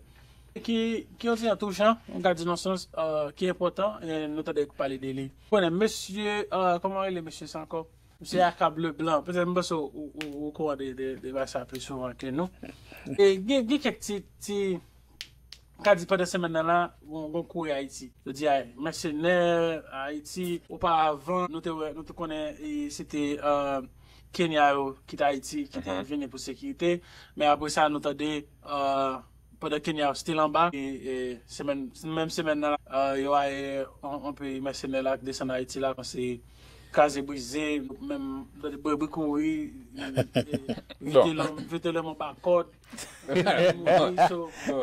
ki ki yon ti jan touchan, yon ka di nan sans uh, ki enpòtan, e nou tande pale de li. Konnen mesye, uh, kòman rele mesye sa ankò? Mesye Akab Leblanc. Petèt m panse ou ou ou kouran de de de bagay sa pli souvan ke nou. E gen gen kèk ti ti ka di pandan semèn nan la, gon gon kouri Ayiti. Yo di ay mèsenè Ayiti. Oparavan nou te wè nou te konnen e se te uh, Kenya yo ki te Ayiti ki te vini pou sekirite. Men apre sa nou tande uh, pandan Kenya yo still anba e, e semèn menm semèn nan la uh, yo aye yon peyi mèsenè la ki desann Ayiti la kòmanse kraze brize menm brebri kouri. Vitelòm vitelòm anba kòd.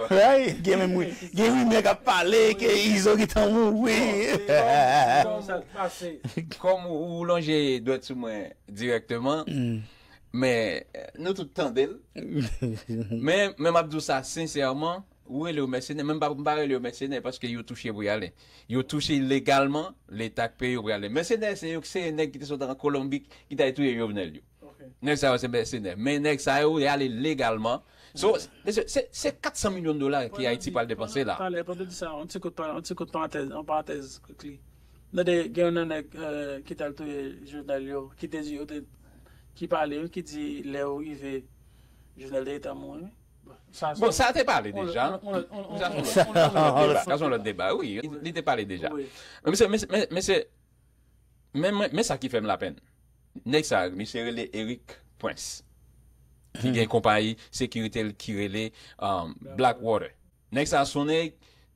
Right? Gen menm wi. Gen rimè k ap pale ke Izo gentan mouri. Sa k pase. Kòm ou ou lonje dwèt sou mwen dirèkteman, men nou tout tande l. Men men m ap di w sa sensèman, ou rele yo mèsenè, men m pa m pa rele yo mèsenè paske yo touche pou y ale. Yo touche legalman, leta k peye yo pou y ale. Mèsenè se yo se nèg ki te sot an Kolonbi ki t al touye Jovenel yo. Nèg sa yo se mèsenè. Men nèg sa yo y ale legalman. So, se, se, se kat san milyon dola ki Ayiti pral depanse la. Talè, pandan di sa, yon ti kout pa- yon ti kout parantèz, yon parantèz quickly. Nan de gen yon nèg euh, ki t al touye Jovenel yo, ki te di yo te ki pale wi, ki di lè yo rive Jovenel te gentan mouri. Bon, sa Bon, sa te pale deja. Sa se yon lòt deba. Sa se yon lòt deba, wi. Li te pale deja. Men se, men se, men se, men, men, men sa ki fè m lapenn. Nèg sa, misye rele Eric Prince. Ki gen konpayi sekirite l ki rele um, Blackwater. Nèg sa, se yon nèg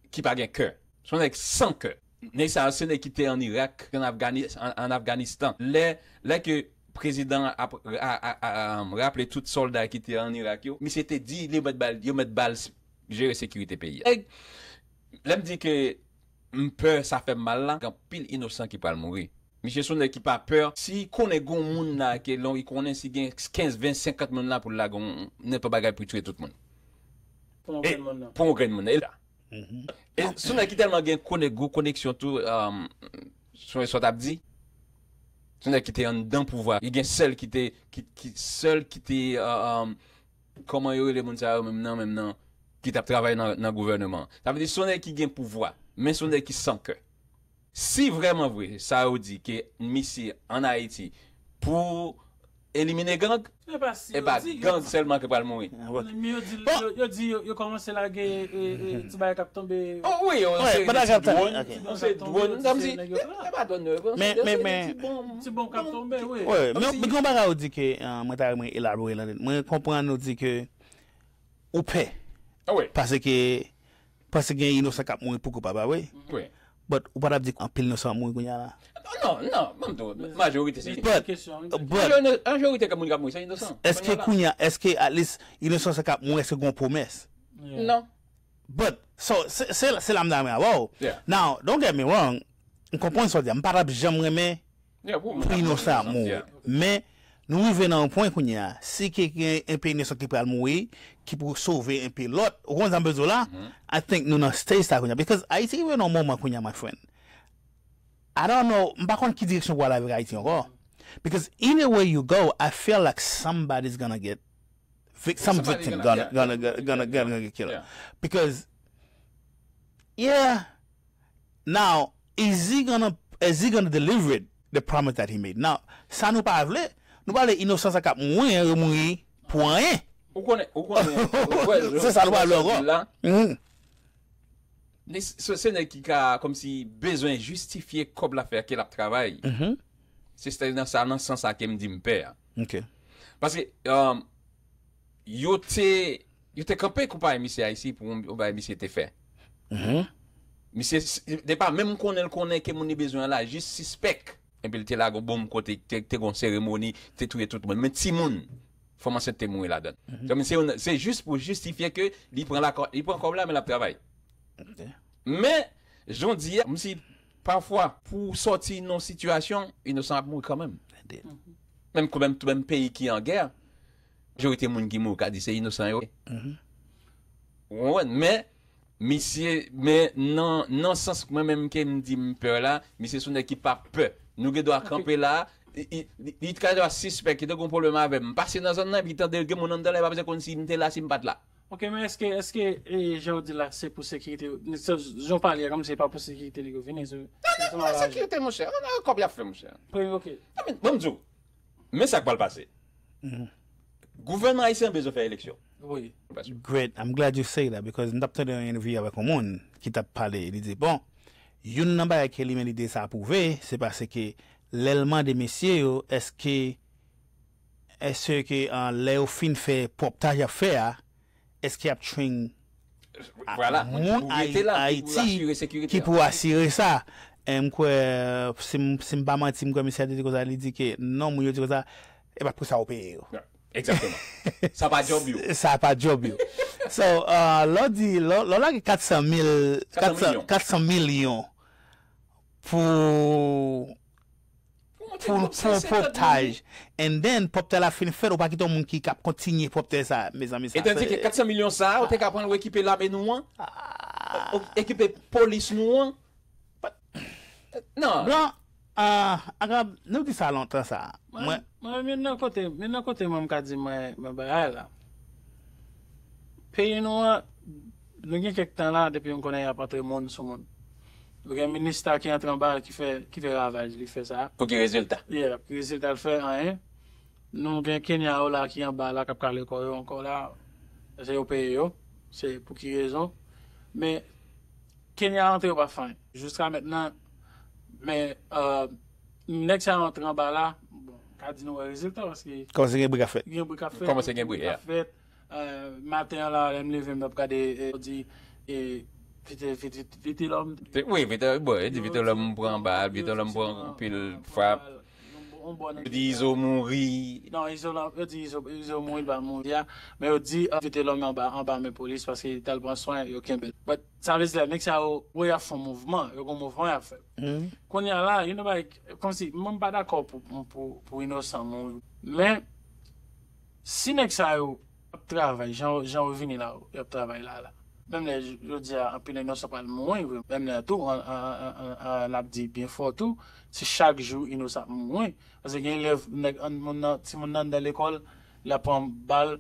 ki pa gen kè. Se yon nèg san kè. Nèg sa, se nèg ki te an Irak, an, Afgani, an, an Afganistan. Lè, lè ke prezidan ap a, a, a, a, raple tout sòlda ki te an Irak yo, misye te di li mèt bal, yo mèt bal jere sekirite peyi a. Nèg, lè m di ke m pè sa fè m mal la, gen anpil inosan ki pral mouri. Misye se yon nèg ki pa pè. Si konnen gon moun la ke lon li konnen si gen kenz, ven, senkant moun la pou l lage yon nenpòt bagay pou l tiye tout moun. Pou yon grenn moun nan. Pou yon grenn moun nan. E se yon nèg ki tèlman gen konnen gwo koneksyon tou, um, sou sa w t ap di. Se yon nèg ki te anndan pouvwa. Li gen sèl ki te, ki, ki sèl ki te, uh, um, kòman yo rele moun sa yo menm nan, menm nan, ki t ap travay nan, nan gouvèneman. Sa vle di se yon nèg ki gen pouvwa, men se yon nèg ki san kè. Si vrèman vre sa yo di ke misye ann Ayiti pou elimine gang, e pa gang sèlman ki pral mouri. Yo di yo kòmanse lage ti bagay k ap tonbe. Oh wi, yon seri de ti dwòn, yon seri de dwòn. Sa vle di e pa dwòn non, ti bonm k ap tonbe wi. Men gen yon bagay ou di ke mwen ta renmen elabore ladan. Mwen konprann ou di ke ou pè. Paske Paske gen inosan k ap mouri pou koupab la, wi. But ou pa t ap di anpil inosan ap mouri kounye a la. Non, non, ban m di w, majorite se inosan. Majorite moun k ap mouri se inosan. Èske kounye a, èske at least inosan sa k ap mouri, èske gen yon pwomès? Non. But, so, se la m ta renmen avè w. Now, don't get me wrong, m konprann sa w di a, m pa t ap janm renmen pou inosan ap mouri. Men, nou rive nan yon pwen kounye a, si ke gen enpe inosan ki pral mouri, ki pou sove enpe lòt, ou konprann sa m vle di w la? I think nou nan stage sa kounye a. Because Ayiti rive nan yon moman kounye a, my friend. I don't know, m pa konn ki direksyon pou al avèk Ayiti ankò. Because either way you go, I feel like somebody's gonna get vic- some victim gonna gonna gonna gonna get killed. Because yeah, now is he gonna is he gonna deliver it the promise that he made? Now, sa nou pa vle, nou pa vle inosan sa k ap mouri an yo mouri pou anyen. Ou konnen, ou konnen. Se sa nou pa vle ankò. Mhm. Se se nèg ki ka kòmsi bezwen jistifye kòb l ap fè ke l ap travay. Se nan sa, nan sans sa ke m di m pè a. Paske um, yo te yo te kanpe konpayi misye ayiti pou yon bagay misye te fè. Misye te pa menm konnen l konnen ke moun li bezwen an la jis sispèk. Epi l te lage yon bonm kote te te gon seremoni, te touye tout moun. Men timoun, fanm ansent te mouri ladan. Se jis pou jistifye ke li pran la li pran kòb la men l ap travay. Men jan w di a, m si pafwa pou w sòti nan yon sitiyasyon, inosan ap mouri kanmenm. Menm tou menm peyi ki an gè, majorite moun ki mouri ka di se inosan yo ye. Ou konprann? Men misye, men nan nan sans mwen menm ke m di m pè la, misye se yon nèg ki pa pè. Nou gen dwa kanpe la, li ka dwa sispèk, li te gen yon pwoblèm avè m. M pase nan zòn nan epi tande gen moun anndan la, li pa bezwen konn si m te la, si m pa t la. Ok, men èske, èske e, jan w di la, se pou sekirite, se, jan w pale a, kòmsi se pa pou sekirite li yo vini? Non, non, non, sekirite, monchè. An, an, kòb y ap fè, monchè. Premye, ok. Ban m di w, men sa k pral pase. Gouvènman ayisyen an bezwen fè eleksyon. Wi. Great, I'm glad you say that, because m t ap tande yon entèvyou avèk yon moun ki t ap pale, li di, bon, youn nan bagay ke li menm li di sa pwouve, se paske lè l mande mesye yo, èske, èske ke lè yo fin fè pwòptaj y ap fè a, èske y ap train moun Ayiti ki pou asire sa? M kwè, si m pa manti, m kwè misye a te di konsa, li di ke non, moun yo di konsa, e pa pou sa yo peye yo. Exactement. Sa pa job yo. Sa pa job yo. So, uh, lè w di, lè w lage kat san mil, kat san milyon pou pou pwòptaj, and then pwòptaj la fin fèt, ou pa kite yon moun ki k ap kontinye pwòptaj sa, mezanmi, sa. Etandike kat san milyon sa, ou te ka pran l ou ekipe lame nou an, ekipe polis nou an. Non. Blan, ah, Agab, nou di sa lontan sa. Mwen, mwen, men nan kote, men nan kote mwen m ka di mwen, mwen bagay la. Peyi nou an, nou gen kèk tan la, depi m konnen y ap antre moun sou moun. Nou gen minista ki antre anba ki fè, ki fè ravaj, li fè sa. Pou ki rezilta? Yeah, pou ki rezilta l fè? Anyen. Nou gen Kenya yo la ki anba la, k ap kale kò yo ankò la. Se yo peye yo. Se pou ki rezon? Men, Kenya antre yo pa fè anyen. Jiska mentnan, men, euh, nèg sa yo antre anba la, bon, ka di nou wè rezilta, paske Kòmanse gen bri k ap fèt. Gen bri k ap fèt, Kòmanse gen bri, bri k ap fèt. Euh, maten an la, lè m leve, m ap gade, e, yo di, e, Vitelhomme. Wi, Vitelhomme, bon, yo di Vitelhomme pran bal, Vitelhomme pran anpil frap. Yo di Izo mouri. Non, Izo, yo di Izo, Izo mouri, l pa mouri a. Men yo di, ah, Vitelhomme anba, anba men polis, paske li t al pran swen, yo kenbe l. But, sa vle di la, nèg sa yo, wè y ap fè yon mouvman, yo gen yon mouvman y ap fè. Kounye a la, you know, like, kòmsi, mwen m pa dakò pou, pou, pou inosan mouri. Men, si nèg sa yo ap travay, jan, jan yo vini la, y ap travay la, la. Menm lè j-, jodi a, anpil inosan pral mouri vre. Menm lè tou, an, an, an, an, an, n ap di byen fò tou, se chak jou inosan ap mouri. Paske gen elèv, nèg, an, moun nan, timoun nan anndan lekòl, l ap pran bal.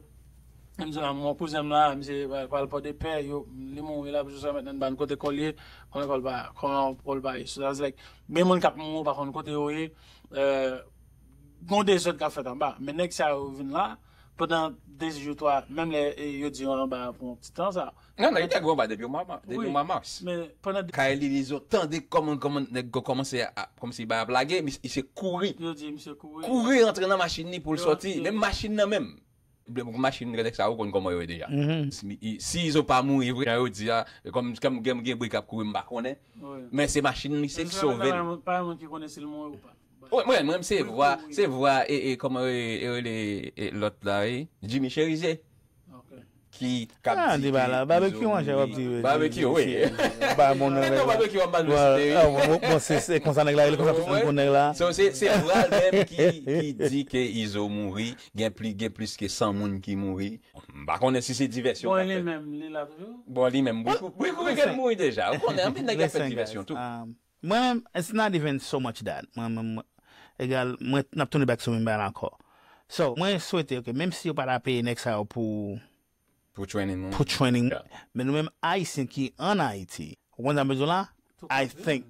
M di la, mon kouzen m la, misye pral, pral Pòdepè, yo, li mouri la, jiska mentnan, n pa konn kote kò l ye, konnen kò l pa, kò l pa ye. So, that's like, gen moun k ap mouri, ou pa konn kote yo ye. Euh, gon dezòd k ap fèt anba. Men nèg sa yo vin la, pandan de jou, twa, menm lè, e, yo di yo anba pou yon ti tan sa. Non, non, li te gwo anba depi mwa ma-, depi mwa mas. Men pandan de Kay li, li zo tande kòman, kòman nèg yo kòmanse a, kòmsi bay ap lage, misye kouri. Yo di misye kouri. Kouri rantre nan machin li pou l sòti. Menm machin nan menm. Machin nèg sa yo konn kòman yo ye deja. Si, si Izo pa mouri vre, jan yo di a, kòm, kòm gen, gen bri k ap kouri, m pa konnen. Men se machin misye ki sove l. Pa gen moun ki konnen si l mouri ou pa. Wi, mwen, mwen, se vwa, se vwa, e, e, kòman, e, e, rele, e, lòt la, e, Jimmy Chérizier. Ki, k ap di ke Izo mouri. Barbecue, wi. Ba moun nan nèg la. Bon, se, se konsa nèg la, se konsa tout moun konn nèg la. So, se, se vwa l menm ki, ki di ke Izo mouri, gen pli, gen plis ke san moun ki mouri. M pa konnen si se divèsyon k ap fèt. Bon, li menm, li la toujou? Bon, li menm, Bri Kouri, Bri Kouri gentan mouri deja. Ou konnen, anpil nèg ap fè divèsyon tou. Mwen menm, it's not even so much that. Mwen menm, mwen, egal, mwen, n ap tounen back sou menm bagay la ankò. So, mwen swete, ok, menm si yo pa ta peye nèg sa yo pou, pou training moun, pou training, men nou menm Ayisyen ki ann Ayiti, ou konn sa m bezwen la? I think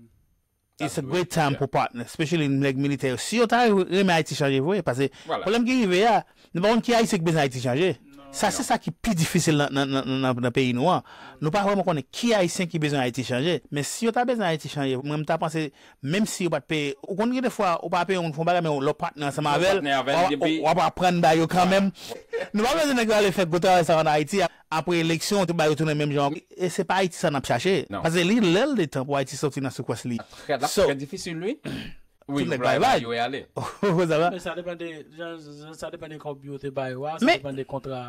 it's a great time pou partner, especially nèg militè yo. Si yo ta renmen Ayiti chanje vre, paske pwoblèm ki rive a, nou pa konn ki Ayisyen ki bezwen Ayiti chanje. Sa, se sa ki pi difisil nan, nan, nan, nan, nan peyi nou an. Nou pa vrèman konnen ki Ayisyen ki bezwen Ayiti chanje. Men si yo ta bezwen Ayiti chanje, mwen, m ta panse, menm si yo pa t peye, ou konn gen de fwa, ou pa peye yon moun pou yon bagay, men lè w patnè ansanm avè l, w ap aprann ba yo kanmenm. Nou pa bezwen nèg yo ale fè gwo travay sa ann Ayiti, apre eleksyon, tout bagay yo tounen menm jan. E se pa Ayiti sa n ap chache. Paske li lè l de tan pou Ayiti sòti nan sekwans li. Trè, l ap trè difisil, wi. Wi, tout nèg bay vag. Yo ale. Ou konn sa va? Men sa depann de, sa depann de kòb yo te ba yo a, sa depann de kontra,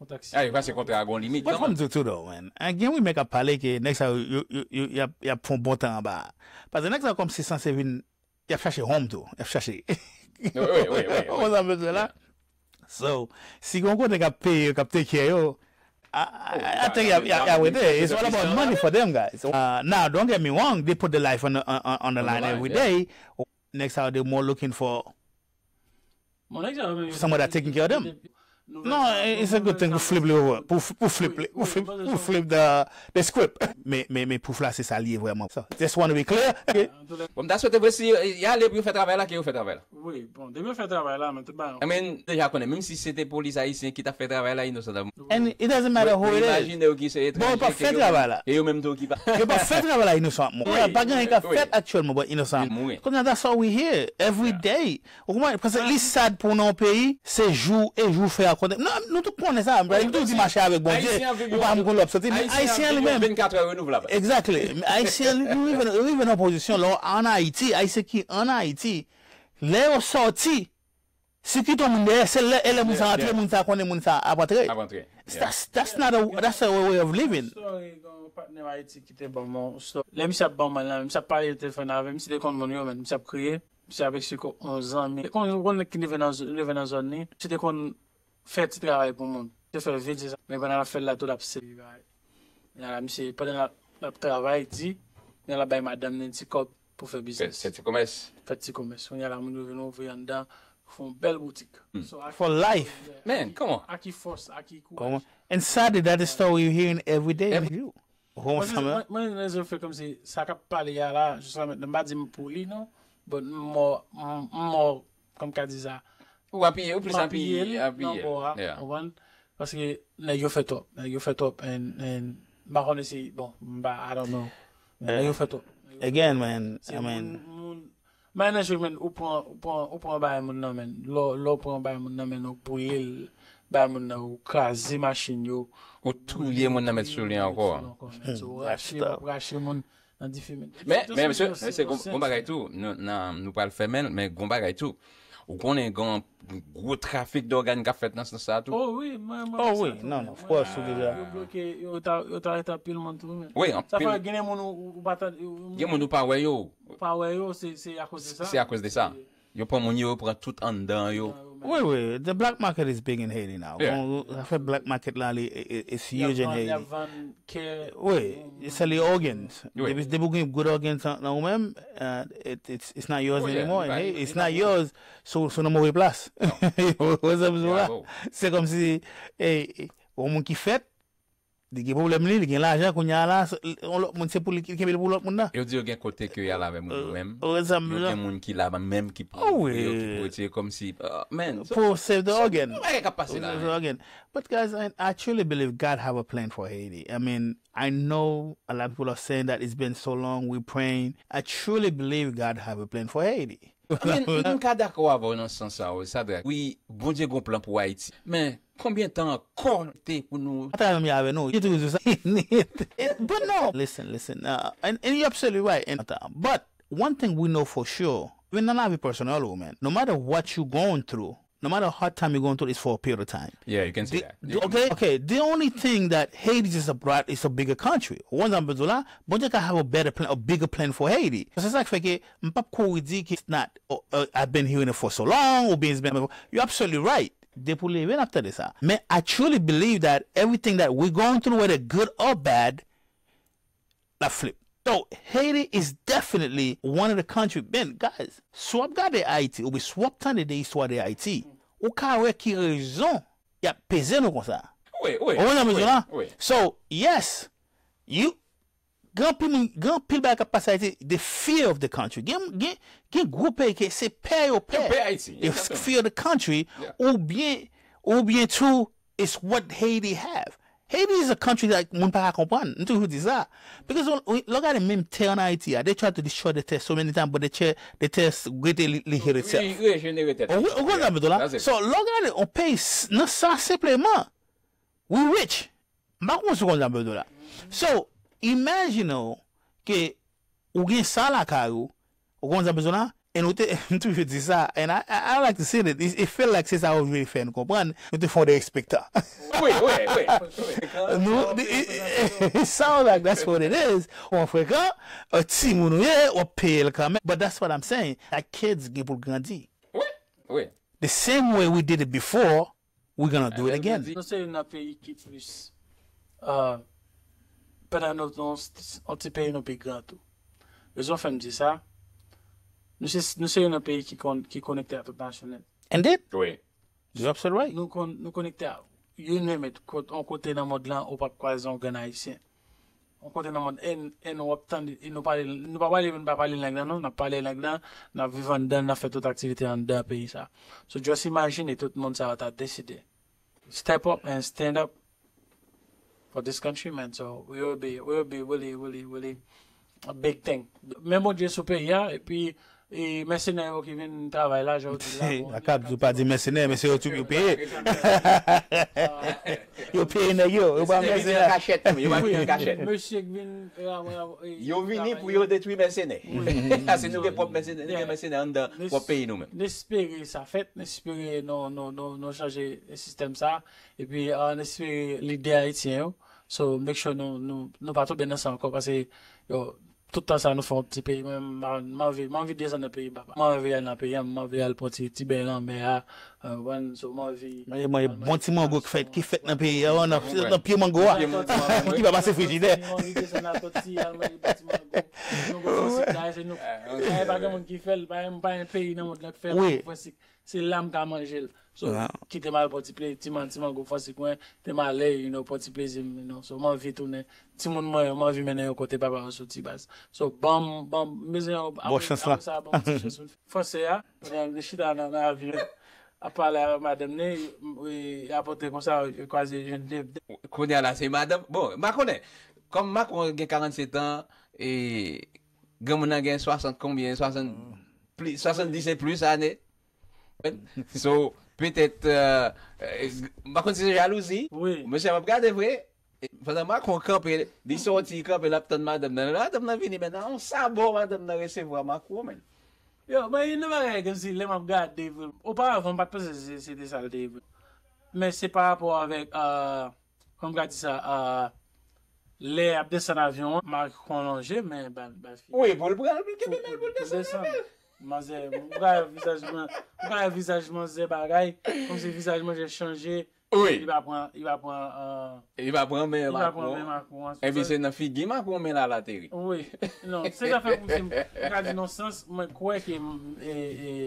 kontra. Ah, yo pase kontra a gon limit kanmenm. But fò m di w tou, though, man. Gen rimè k ap pale ke nèg sa yo, yo, yo, yo, y ap, y ap fè yon bon tan anba a. Paske nèg sa yo kòmsi sanse vin, y ap chache home tou. Y ap chache. Wi, wi, wi, wi. Ou konn sa m bezwen la? So, si gon kote k ap peye yo, k ap take care yo, I, I, I think y ap, y ap, y ap rete. It's all about money for them guys. Uh, now, don't get me wrong, they put the life on the, on, on, on the line every day. Nèg sa yo, they more looking for somebody that taking care of them. No, it's a good thing pou flip li over, pou, pou flip li, pou flip, pou flip the, the script. Men, men, men proof la, se sa l ye vrèman. So, just want to be clear. Bon, m ta swete vre si y ale pou yo fè travay la, ke yo fè travay la. Wi, bon, depi yo fè travay la, men tout bagay. I mean, deja konnen, menm si se te polis ayisyen ki t ap fè travay la, inosan t ap mouri. And it doesn't matter who it is. Imajine yo ki se etranje, ke yo menm tou ki pa. Yo p ap fè travay la, inosan ap mouri. Pa gen anyen k ap fèt aktyèlman, but inosan ap mouri. Kounye a, that's all we hear every day. Ou konprann? Paske li sad pou w nan yon peyi, se jou e jou fè a konte. Non, nou tout konnen sa. Nou tout di mache avèk Bondye, ou pa janm konn lè w ap soti. Men Ayisyen an li menm. Exactly. Ayisyen an li, nou rive, rive nan pozisyon, lè w ann Ayiti, Ayisyen ki ann Ayiti, lè yo sòti, si kite yon moun dèyè, se lè, e lè moun sa antre, moun sa konnen moun sa ap antre. Ap antre. That's, that's not a, that's a way of living. Story, gon patnè Ayiti ki te ban m yon story. Lè misye ap ban m la, misye ap pale telefòn avè m, misye te konn moun yo, men misye ap kriye. Misye avèk se ko-, yon zanmi. Konn, konn nèg ki leve nan, leve nan zòn li. Misye te konn fè ti travay pou moun. Te fè vye di sa. Men pandan l ap fè l la tou, l ap sere bagay. Kounye a la, misye, pandan l ap, l ap travay di, kounye a l ap bay madanm li ti kòb pou fè biznis. Fè, fè ti komès. Fè ti komès. Kounye a la, moun yo vin ouvri anndan, fè yon bèl boutik. So, a ki fòs, a ki, a ki fòs, a ki kouraj. And sadly, that is story you're hearing every day. Every- You. Ou konprann sa, man? Mwen rezo fè kòmsi sa k ap pale a la, jis la mentnan, m pa di m pou li non, but m mò, m mò, kòm ka di sa, Ou apiye, ou plis m apiye apiye, l nan apiye. bò a, Yeah. ou konprann? Paske nèg yo fè twòp, nèg yo fè twòp, and, and m pa konnen si, bon, m pa, I don't know. Nèg yo fè twòp. Again, man. Se I mean, moun, moun, manage, man, ou pran, ou pran, ou pran bagay moun nan men. Lò, lò pran bagay moun nan men, ou brile l, bagay moun nan, ou kraze machin yo. Ou touye moun nan met sou li ankò. So, ou rache, w ap rache moun nan dife men. Men, men, mesye, mesye, gon gon bagay tou, nou, nan, nou pral fèmen l, men gon bagay tou. Ou konnen gen yon gwo trafik dògàn k ap fèt nan sans sa tou. Oh wi, mwen, mwen. Oh wi, non, non, of course, ou deja. Yo bloke, yo ta, yo ta arete anpil moun tou, men. Wi, Sa fè anpil. Gen moun ou, ou pa tande, ou, Gen moun ou pa wè yo. ou pa wè yo, se, se akoz de sa. Se akoz de sa. Yo pran moun yo, yo pran tout anndan yo. Wi, wi, the black market is big in Haiti now. Yeah. Bon, afè black market la, li, i- i- it's Y ap huge in vann, y ap Haiti. vann kè. Wi, se li organs. Wi. Depi, depi ou gen good organs nan nan ou menm, uh, it, it's, it's not yours Oh, yeah, anymore. you buy- Hey, it's not yours. So, so nan move plas. Ou sa bezwen la. Bravo. Se kòmsi, hey, yon moun ki fèt, li gen pwoblèm li, li gen lajan, kounye a la, se- yon lòt moun, se pou li, li kenbe l pou lòt moun nan. Yo di yo gen kote ke y al avè moun yo menm. Ou sa m Yo bezwen. Gen moun ki la menm ki Oh, wi. Yo ki pou retire kòmsi, uh, man, so, Pou save the organ. Bagay k ap pase la. Save the organ. But guys, I, I truly believe God have a plan for Haiti. I mean, I know a lot of people are saying that it's been so long, we praying. I truly believe God have a plan for Haiti. I mean, m ka dakò avè w nan sans sa, wi, Sadrac. Wi, Bondye gon plan pou Ayiti. Men, konbyen tan ankò te pou nou Ata menm avè nou, you do sa. But no, listen, listen. Uh, and, and you're absolutely right. And, uh, but one thing we know for sure, even nan lavi pèsonèl ou, man, no matter what you going through, no matter how hard time you going through, it's for a period of time. Yeah, you can say The- that. the- okay, okay. The only thing that Haiti is a broad, is a bigger country. One example la, Bondye ka have a better plan, a bigger plan for Haiti. Se sa k fè ke m p ap kouri di ke it's not, uh, uh, I've been hearing it for so long, ou bien it's been, you're absolutely right. Depi w leve, n ap tande sa. Men I truly believe that everything that we going through, whether good or bad, l ap flip. So, Haiti is definitely one of the country, ben, guys, si w ap gade Ayiti, oubyen si w ap tande de istwa de Ayiti, ou ka wè ki rezon y ap peze nou konsa. Wi, wi. Ou konprann sa m bezwen la? Wi. So, yes, you, gen anpil moun, gen anpil bagay k ap pase Ayiti, the fear of the country. Gen, gen, gen gwo peyi ke se pè yo pè. Yo pè Ayiti, Yo exactement. Fear the country, Yeah. Oubyen, oubyen tou, it's what Haiti have. Haiti is a country that moun pa ka konprann. M toujou di sa. Because lè w gade menm tè an Ayiti a, they try to destroy the tè so many times, but the tè, the tè rete li, li heal itself. Rejenere tèt. Ou ou konn sa m bezwen la? That's it. So, lè w gade yon peyi s- nan sa senpleman, we rich. M pa konn si w konn sa m bezwen la. So, imagine w ke ou gen sa lakay ou, ou konn sa m bezwen la? And ou te, m toujou di sa, and I, I, I like to say that it, it feel like se sa yo vle fè n konprann, nou te fè yon derespektan. Wi, wi, wi. Nou, it, it, it sound like that's what it is. Yon frekan, yon timoun ou ye, w ap peye l kanmenm. But that's what I'm saying. That kids gen pou l grandi. Wi, wi. The same way we did it before, we gonna do it again. Nou se youn nan peyi ki plis, uh, pandan nou, nou, yon ti peyi nou pi gran tou. Rezon fè m di sa, nou se, nou se youn nan peyi ki, kon, ki konekte a tout nasyon nèt. Indeed, Wi. you're absolutely right. Nou, kon, nou konekte a, you name it, kot, yon kote nan mond lan ou p ap kwaze yon grenn ayisyen. Yon kote nan mond, and, and w ap tande, e nou pale, nou pa pale, nou pa pale lang nan non, n ap pale lang nan, n ap viv anndan, n ap fè tout aktivite anndan peyi sa. So just imagine tout moun sa yo ta deside step up and stand up for this country, man. So we will be, we will be really, really, really a big thing. Men Bondye sou peyi a, epi e mèsenè yo ki vin travay la, jan w di la. Akab di pa di mèsenè, men se yo tou yo peye. Yo peye nèg yo, yo pa Yo vini mèsenè. An kachèt, yo pa vini an kachèt. Mesye ki vin, Yo vini pou yo detwi mèsenè. Paske nou gen pwòp mèsenè, nou gen mèsenè anndan pwòp peyi nou menm. N espere sa fèt, n espere nou, nou, nou, nou chanje sistèm sa, epi uh, n espere lidè ayisyen yo. So make sure nou, nou, nou pa tonbe nan sa ankò, paske yo, tout tan sa nou fè yon ti peyi, mwen m anvi, m anvi desann nan peyi papa. M anvi al nan peyi an, m anvi al pran ti, ti beny lanmè a. Uh, one, so m anvi Manje, manje bon ti mango ki fèt, ki fèt nan peyi a, nan, nan pye mango a. Pye mango a, Ki pa pase frijidè. M anvi desann Atlantik, al manje bon ti mango. Nou gon frensip la, se nou. E pa gen moun ki fè l, pa gen, pa gen peyi nan mond lan ki fè l, Wi. Frensip. Se la m ka manje l. So, kite m al pran ti plezi, ti man, ti mango fò si kwen, te m ale, you know, pran ti plezi m, you know. So, m anvi tounen. Timoun mwen yo, m anvi mennen yo kote papa yo soti baz. So, ban m, ban m, m bezwen yon, bon chans la. Apre sa, ban m ti chans. Franse a, pandan li chita nan, nan avyon, ap pale avèk madanm li, e, apotre konsa, yo kwaze, je ne. Kounye a la, se madanm. Bon, m pa konnen. Kòm Macron gen karannsetan, e, granmoun nan gen swasant konbyen, swasant, plis, swasanndis e plis ane. So, petèt, euh, euh, m pa konn si se jalouzi. Wi. Mesye, m ap gade vre. Pandan Macron kanpe, li soti, kanpe, l ap tann madanm nan. Lè madanm nan vini, men nan yon sabò madanm nan resevwa Macron, men. Yo, mwen, gen de bagay kòmsi lè m ap gade vre. Oparavan, m pa t panse se, se te sa l te ye vre. Men se pa rapò avèk, euh, kòman m ka di sa, euh, lè y ap desann avyon an, Macron lonje men ba l, ba l fi. Wi, pou l pran l, pou l kenbe men l, pou l desann avyon. Manzè, m ka wè vizaj man-, m ka wè vizaj manzè bagay, kòmsi vizaj manzè chanje. Wi. Li pa pran, li pa pran, euh, li pa pran men Macron. Li pa pran men Macron an. Epi se nan figi Macron men l al ateri. Wi. Non, se zafè pou m, m ka di nan sans, mwen kwè ke, e, e,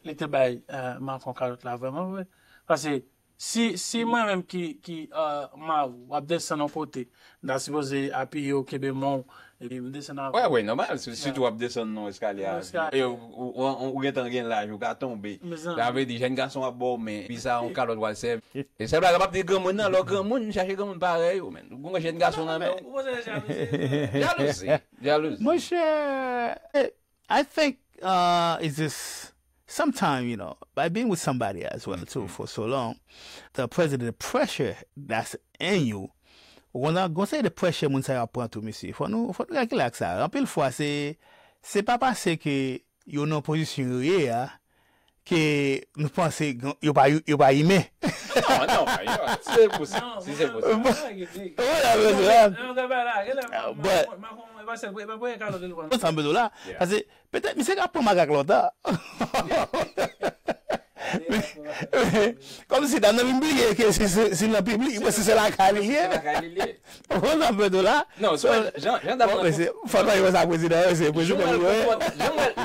li te bay, euh, Macron kalòt la vrèman vre. Paske si, si mwen menm ki, ki, euh, mari w ap desann yon kote, m ta sipoze apiye w, kenbe men w, epi m desann avè w. Wi, wi, nòmal, si, sitou w ap desann nan eskalye avyon. E ou, ou, ou, ou gentan gen laj, ou ka tonbe. Sa vle di, jèn gason ap ba w men, epi sa yon kalòt w al sèvi. E sèl bagay m ap di granmoun nan, lè w granmoun, chache granmoun parèy ou, men. Ou gon jèn gason nan men w. Ou panse se jalouzi? Jalouzi, jalouzi. Monchè, eh, I think, uh, it's just sometimes, you know, by being with somebody as well too for so long, the president, the pressure that's in you, ou konn gon seri de pressure moun sa yo ap pran tou, mesye. Fò nou, fò nou kalkile ak sa. Anpil fwa, se, se pa paske yo nan pozisyon yo ye a, ke nou panse yo pa, yo pa imen. Non, non, yo, si se pou sa, si se pou sa. Ou la bezwen. But, sa m bezwen la. Paske petèt misye ka pran makak lontan. Kòmsi dam nan vin bliye ke si, si, si nan piblik, si se lakay li ye. Ou konprann sa m vle di w la? Non, so, jan, jan dam nan, fò nou wè sa prezidan yo, se prezidan yo ye.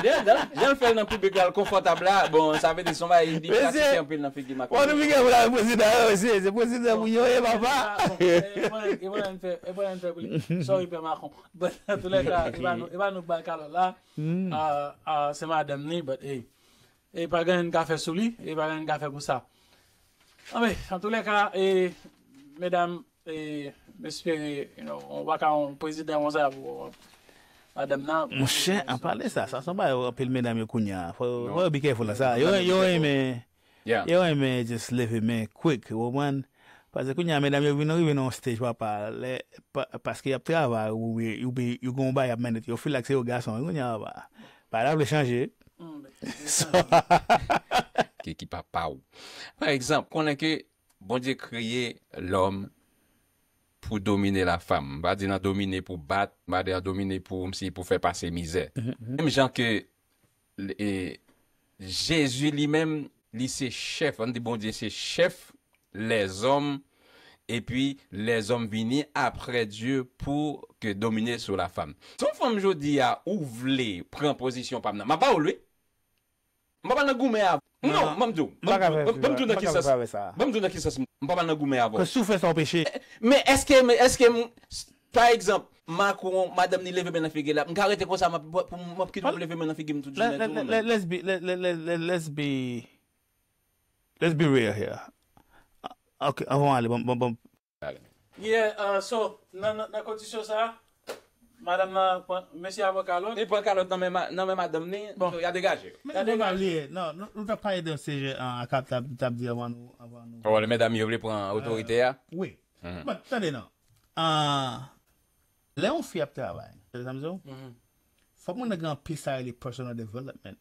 Jan l fè l nan piblik la, l konfòtab la, bon, sa vle di se yon bagay li pratike anpil nan figi Macron. Fò nou pike pou la prezidan yo, se, se prezidan moun yo ye, papa. E pa n fè, e pa n fè pou li. Sorry, pè Macron. Bon, antoulèka, e pa nou, e pa nou k ba l kalòt la. Ah, ah, se madanm ni, but, hey. E pa gen anyen n ka fè sou li, e pa gen anyen n ka fè pou sa. Anben, antoulèka, e, medam, e, m espere, you know, w pa ka yon prezidan konsa pou madanm nan. Monchè, an pale sa, sa se yon bagay anpil medam yo kounye a. Fò, fò yo be careful nan sa. Yo, yo renmen, yo renmen just leve men quick, ou konprann? Paske kounye a, medam yo vin rive nan yon stage, papa, lè, pa, paske y ap travay, ou, ou, ou, yo gon bagay y ap mennen, yo feel like se yo gason, kounye a, papa. Bagay la vle chanje. Ki, ki papa w. Pa egzanp, konnen ke Bondye kreye lòm pou domine lafanm. M pa di nan domine pou bat, m pa di nan domine pou, m si pou fè pase mizè. Menm jan ke, e, Jezi li menm, li se chèf, ann di Bondye se chèf lèzòm, epi lèzòm vini aprè Dye pou ke domine sou lafanm. Si yon fanm jodi a ou vle pran pozisyon pa m nan, m ap ba w l wi. M pa pral nan goumen avè w. Non, ban m di w. Ban m di w nan ki sans. Ban m di w nan ki sans m pa pral nan goumen avè w. Ke si w fè sa w peche. Men èske, men èske m, pa egzanp, Macron, madanm ni leve men nan figi l la, m ka rete konsa, m ap, pou m ap kite w leve men nan figi m tout jounen, tout moman? Let's be, let, let, let, let, let's be, let's be real here. Ok, anvan w ale, bon, bon, bon. Yeah, uh, so, nan, nan, nan kondisyon sa, madanm nan pran, mesye a pran kalòt. Li pran kalòt nan men ma-, nan men madanm ni, so, y a degaje yo. Men y a degaje. Non, nou, nou t ap pale de sijè, uh, a k ap t ap, t ap di anvan nou, anvan nou. Oh, lè medam yo vle pran otorite a? Wi. But, tande non. Ah, lè yon fi ap travay, tande sa m di w? Fòk moun nan gen anpil sa rele personal development.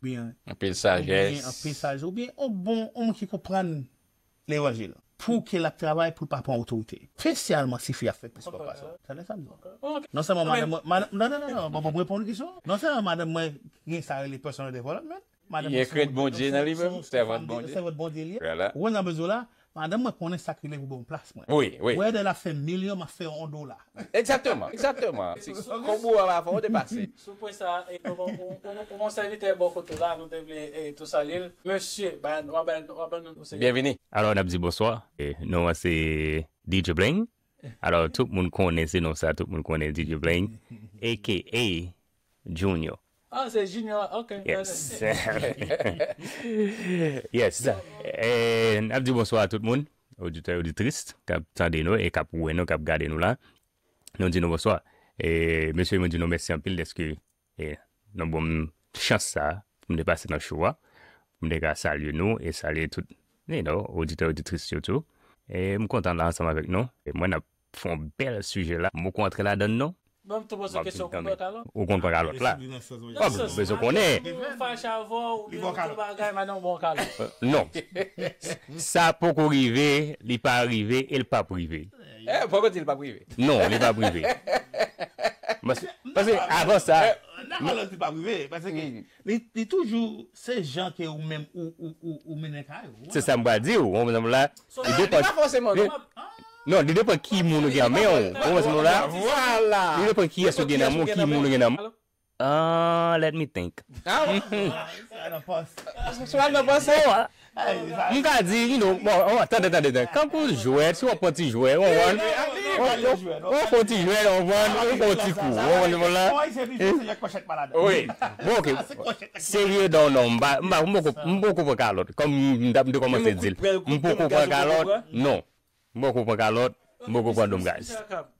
Oubyen anpil sajès. Oubyen anpil sajès. Oubyen yon bon, yon moun ki konprann levanjil. Pou ke l ap travay, pou l pa pran otorite. Espesyalman si fi a fèt plis papa sa. Tande sa m di w. Non sèlman madanm mwen, madanm, non, non, non, non, bon, bon, reponn kesyon. Non sèlman madanm mwen gen sa rele personal development, madanm mwen se yon, se yon, se yon, se yon sèvant Bondye li ye. Ou konn sa m vle di w la, Madanm mwen konnen sa k rele pou ban m plas mwen. Wi, wi. Whether l ap fè milyon, m ap fè yon dola. Egzakteman, egzakteman. Kòb ou a va fè w depase. Sou pwen sa, e, ou, ou, ou, ou, ou sèvitè bò kote w la, nou te vle, e, tou salye l. Mesye, ba, w ap, w ap, w ap, nou se Byenvini. Alò, n ap di bonswa. E, non an se D J Bling. Alò, tout moun konnen se non sa, tout moun konnen D J Bling, A K A Junior. Ah, se Junior, ok. Yes. Yes. E, n ap di bonswa a tout moun, oditè, oditris, k ap tande nou e k ap wè nou, k ap gade nou la. Nou di nou bonswa. E, mesye, mwen di nou mèsi anpil dèske, e, nou ban m chans sa a pou m te pase nan show a, pou m te ka salye nou e salye tout, you know, oditè, oditris yo tou. E m kontan la ansanm avèk nou. E mwen, n ap fè yon bèl sijè la. M poko antre ladan l non. Bon, m tou poze kesyon, ou konn pran kalòt? Ou konn pran kalòt la? Bon, bezwen konnen. Moun fache avè w, oubyen tout bagay, madanm ou ba w kalòt? Euh, non. Sa poko rive, li pa rive, e l p ap rive. Eh, poko di l p ap rive. Non, li p ap rive. Paske, paske avan sa, nan kalòt li p ap rive, paske li, li toujou se jan ke ou menm ou, ou, ou, ou mennen kay ou. Se sa m pral di w, ou konprann la. Li depann, li, non, li depann ki moun ou gen nan men w. Ou konprann sa m la? Vwala. Li depann kiyès ou gen nan men w, ki moun ou gen nan men w. Ah, let me think. Ah, bon. Sa nan pòs. Sa nan pòs. M ka di, you know, bon, oh, tande, tande, tande. Kankou jwèt, si w ap pran ti jwèt, w konprann? Ou, ou, ou pran ti jwèt, w konprann? Ou pran ti kou, w konprann la? Wi. Bon, ok. Serye, non, non, m pa, m pa, m poko, m poko pran kalòt. Kòm m t ap, m te kòmanse di l. M poko pran kalòt, non. M poko pran kalòt, m poko pran dòm gaz.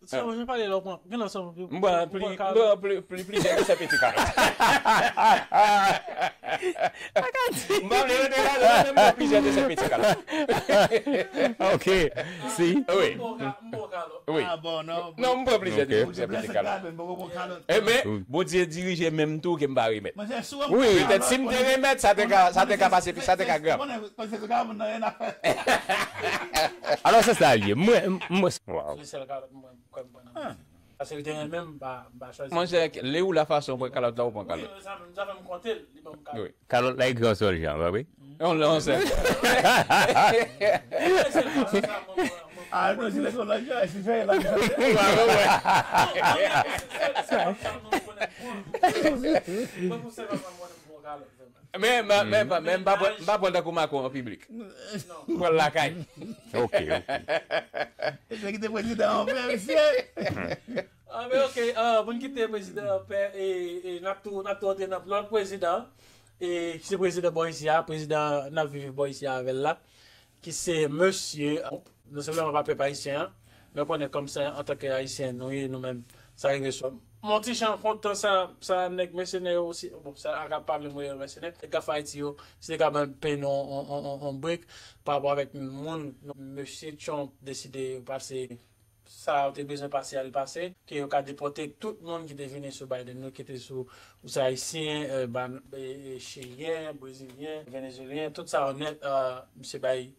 Sa, jan pale la, w pran, gen nan sa, m pran pli, m pran pli, plizyè de sèpenti kalòt. M pa vle rete la, non, men m pran plizyè de sèpenti kalòt. Ok, si. Wi. M pran kalòt. Wi. Ah, bon, non. Non, m pran plizyè de sèpenti kalòt. Eh, men, Bondye dirije menm tou ke m pa remèt. Wi. Petèt, si m te remèt, sa te ka, sa te ka pase, sa te ka grav. Alò, se sa l ye. Mwen, mwen, waw. Se sèl kalòt mwen kwè m pran nan vi. Paske li te renmen m, m pa, m pa chwazi. Monchè, lè ou la fason pran kalòt la, ou pran kalòt. Wi, sa, sa fè m konte l, li ban m kalòt. Wi. Kalòt la ekri yon sèl jan, pa vre? Yon, yon sèl. Ah, non, si lè son la, si fè la. Mwen pou sèl pa mwen, mwen pran kalòt. Men, men, men, men, men, m pa pran, m pa pran tankou Macron an piblik. Pran l lakay. Ok, ok. E se ki te prezidan an fè, mesye. Ah, men ok, ah, pou n kite prezidan an pè, e, e n ap tou, n ap tou antre nan lòt prezidan, e, ki se prezidan bò isi a, prezidan n ap viv bò isi a avè l la, ki se mesye, non sèlman pa pèp ayisyen an, men konnen kòm se antanke ayisyen nou ye, nou menm, sa rive sou. Mwen ti jan kontan sa, sa nèg mèsenè yo osi, bon, sa a ka pa vle mwen yo mèsenè, nèg k ap fè Ayiti yo, si te ka ban peyi nou on, on, on, on break, pa rapò avèk moun, mesye Trump deside pase sa yo te bezwen pase a, li pase, ke yo ka depòte tout moun ki te vini sou Biden, nou ki te sou, ou se ayisyen, e, ba, e, e, chilyen, brezilyen, venezuelyen, tout sa yo nèt, e, misye bay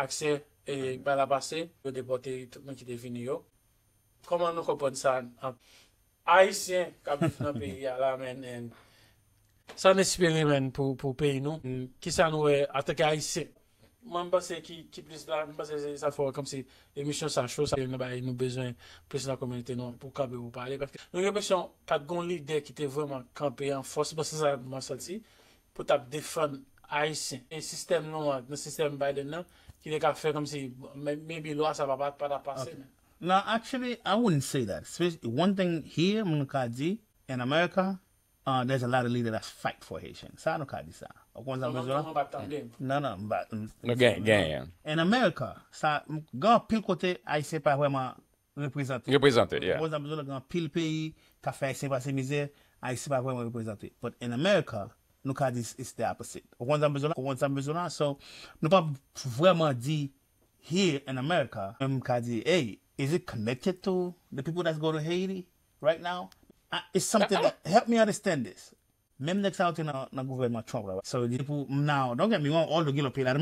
aksè, e, bay lapase, yo depòte tout moun ki te vini yo. Kòman nou konprann sa, an, ayisyen k ap viv nan peyi a la, men, en, sa n espere, men, pou, pou peyi nou? Kisa nou wè antanke ayisyen? Mwen, m panse ki, ki plis la, m panse se sa fè kòmsi emisyon sa cho, sa nou bay, nou bezwen plis nan kominote nou pou kanpe, pou pale. Paske nou gen enpresyon pa t gon lidè ki te vrèman kanpe an fòs, m panse sa mwen santi, pou t ap defann ayisyen. E sistèm nou an, nan sistèm Biden nan, ki te ka fè kòmsi, maybe lwa sa pa, pa, pa t ap pase, men. No, actually, I wouldn't say that. Especially, one thing here, mwen ka di, in America, uh, there's a lot of leaders that fight for Haitians. Sa nou ka di sa. Ou konn sa m bezwen la? Non, non, m pa, m, non, gen, gen. In America, sa, m, gen anpil kote, Ayisyen pa vrèman reprezante. Reprezante, yeah. Ou konn sa m bezwen la, gen anpil peyi, ka fè Ayisyen pase mizè, Ayisyen pa vrèman reprezante. But in America, nou ka di it's the opposite. Ou konn sa m bezwen la? Ou konn sa m bezwen la? So, nou pa vrèman di here in America, men m ka di, hey, is it connected to the people that's go to Haiti right now? I, it's something that, help me understand this. Menm nèg sa yo te nan, nan gouvènman Trump la. So, li pou, now, don't get me wrong, all the gilo pay la.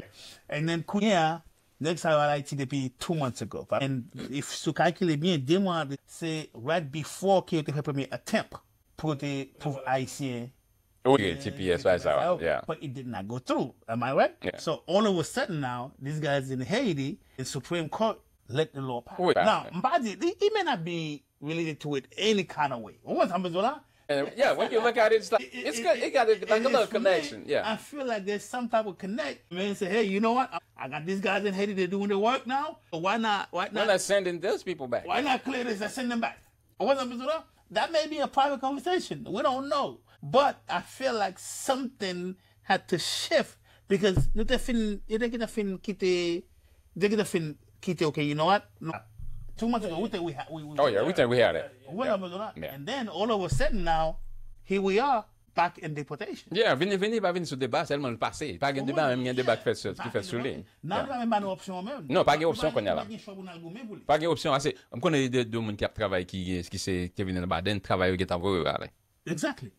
And then, kounye a, nèg sa yo al Ayiti depi two months ago. And if, si w kalkile byen, de mwa, se right before ke yo te fè premye attempt pou yo te, pou Ayisyen Wi, T P S, bagay sa yo, yeah. But it did not go through. Am I right? Yeah. So all of a sudden now, these guys in Haiti, the Supreme Court let the law pass. Wi. Now, m pa di, it, it may not be related to it any kind of way. Ou konn sa m bezwen la? And yeah, when you look at it, it's like it's good. It got a, like a little connection. Yeah. I feel like there's some type of connect. Man say, hey, you know what? I, I got these guys in Haiti. They're doing the work now. So why not? Why We're not? Not sending those people back. Why not clear this and send them back? What's up, Missoula? That may be a private conversation. We don't know. But I feel like something had to shift because nou te fin, yo te kita fin kite, yo te kita fin kite, okay, you know what? No. Two months ago, we think we, ha- we, we Oh yeah, we think we had it. What's up, Missoula? Yeah. And then all of a sudden now, here we are back in deportation. Yeah, vini vini pa vini sou deba, sèlman l pase. Pa gen deba, menm gen deba ki fèt sou ki fèt sou li. Nan pa menm ba nou opsyon menm. Non, pa gen opsyon kounye a la. Pa gen chwa pou n al goumen pou li. Pa gen opsyon ase. M konnen de de moun ki ap travay ki ki se te vin nan Baden, travay yo gentan voye yo ale. Exactly.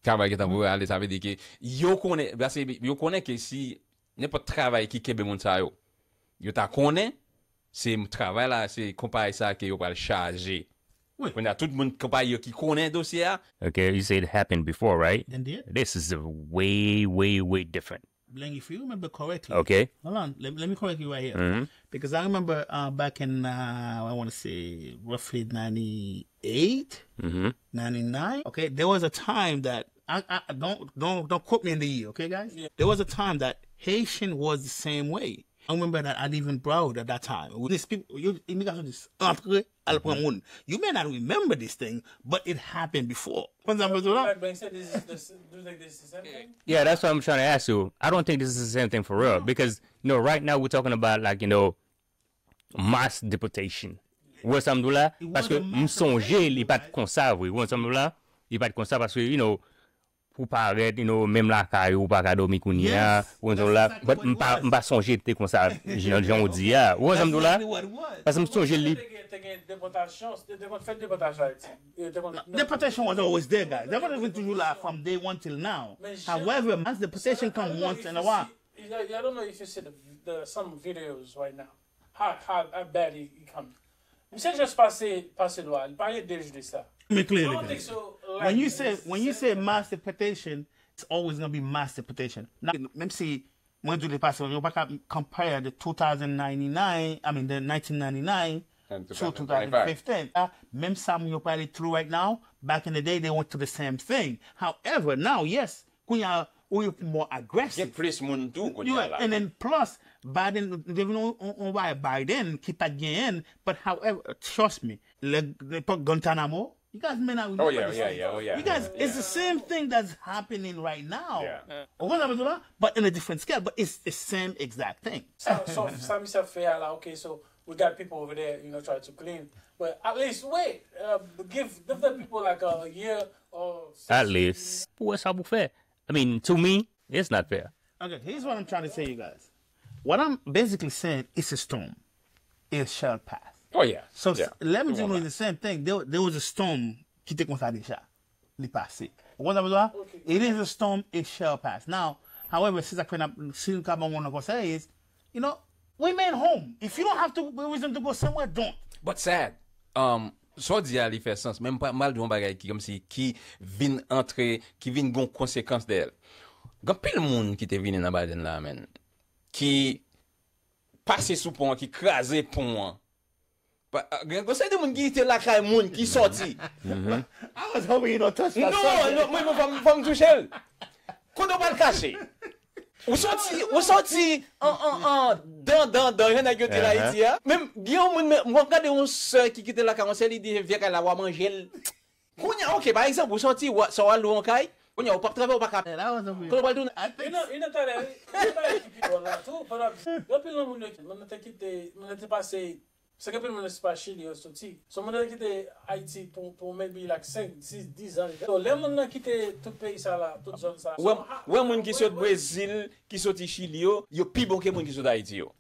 Travay gentan voye yo ale, sa vle di ke yo konnen, paske yo konnen ke si nenpòt travay ki kenbe moun sa yo, yo ta konnen se travay la, se konpayi sa ke yo pral chaje. Wi. Kounye a tout moun konpayi yo ki konnen dosye a. Okay, you said it happened before, right? And did? This is a way, way, way different. Blank, if you remember correctly. Okay. Hold on, let, let me correct you right here. Mm-hmm. Because I remember uh, back in, uh, I want to say roughly ninety-eight, Mm-hmm. ninety-nine. Okay, there was a time that, I, I don't, don't, don't quote me in the year, okay, guys? There was a time that Haitian was the same way. I remember that I lived in Broward at that time. These people, yo, imigrasyon di antre, al pran moun. You may not remember this thing, but it happened before. Konn sa m bezwen la? Like Bank said, this is the, do you think this is the same thing? Yeah, that's what I'm trying to ask you. I don't think this is the same thing for real because, you know, right now we're talking about, like, you know, mass deportation. Ou wè sa m di w la? It Paske wasn't m mass sonje li deportation, pa t konsa vre. Ou wè sa m di w la? Li pa t konsa paske, you know, pou parèt, you know, menm lakay ou pa ka dòmi kounye a. Yes, Ou wè sa m di w that's la? Exactly But what m it pa, was. M pa sonje te konsa jan, jan ou di a. Ou wè sa m di w la? Exactly what it was. Paske m sonje li. Te gen, te gen depòtasyon, te, te konn fè depòtasyon Ayiti. Yo te konn- Deportation was always there, guys. Deportation toujou la from day one till now. Men jan- However, mass deportation I don't come know once if in you a while. see- I, I don't know if you see the, the some videos right now. How how how bad it, it comes. Misye just pase pase lwa, li pa gen de jou de sa. Let me clearly I don't tell think you. so. When you say when you say mass deportation, it's always gonna be mass deportation. Now, menm si mwen di w li pase, yo pa ka compare the two thousand ninety-nine, I mean the nineteen ninety-nine And to two thousand twenty-five. Two thousand fifteen. Uh, menm sa moun yo pale through right now, back in the day they went through the same thing. However, now yes, kounye a ou yo more aggressive. Gen plis moun tou kounye You a la. And then plus, Biden, devin on, on, on by Biden ki pa t genyen, but however, trust me, le, l'époque Guantanamo, you guys may not remember Oh yeah, this yeah, thing. Yeah, oh yeah. You guys, it's the same thing that's happening right now. Yeah. Ou konn sa m di w la? But in a different scale, but it's the same exact thing. So, so sa misye ap fè a la, okay, so we got people over there, you know, try to clean. But at least wait, uh, give give the people like a year or six At least. Pou wè sa pou fè. I mean, to me, it's not fair. Okay, here's what I'm trying to tell you guys. What I'm basically saying is a storm. It shall pass. Oh yeah. So Yeah. let me Come tell on, you man. The same thing. There, there was a storm ki te konsa deja. Li pase. Ou konn sa m di w la? It is a storm, it shall pass. Now, however, si sa fè n ap, si nou ka ban yon konsèy is, you know, remain home. If you don't have to, a reason to go somewhere, don't. But sad. Um, sa w di a li fè sans, men m pa- m pral di yon bagay ki kòmsi ki vin antre, ki vin gon konsekans dèyè l. Gen pil moun ki te vini nan Biden la, men, ki pase sou pon an, ki kraze pon an. Pa- Gen gen seri de moun ki te lakay moun ki sòti. I was hoping you don't touch that Non, subject. Non, mwen, mwen, fò m- fò m touche l. Kote w pral kache? Ou sòti, ou sòti an, an, an, dan, dan, dan, jan nèg yo di la Ayiti a. Menm, gen yon moun, men, mwen gade yon sè ki kite lakay, yon sè li di, vye kay la, w a manje l. Kounye a, ok, pa egzanp, ou sòti, w a- sa w al lwe yon kay, kounye a, ou p ap travay, ou pa ka. That was a weird. Kote w pral tounen? I think Yon lòt, yon lòt talè, wi. Yon bagay ki pi dwòl la tou, pandan gen anpil nan moun yo ki, moun nan te kite, moun nan te pase, se gen anpil moun nan se pa Chili yo soti. So, moun nan te kite Ayiti pou, pou maybe like senk, sis, dis an. So, lè moun nan kite tout peyi sa la, tout zòn sa. Wè, wè moun ki sot Brezil, ki soti Chili yo, yo pi bon ke moun ki sot Ayiti yo.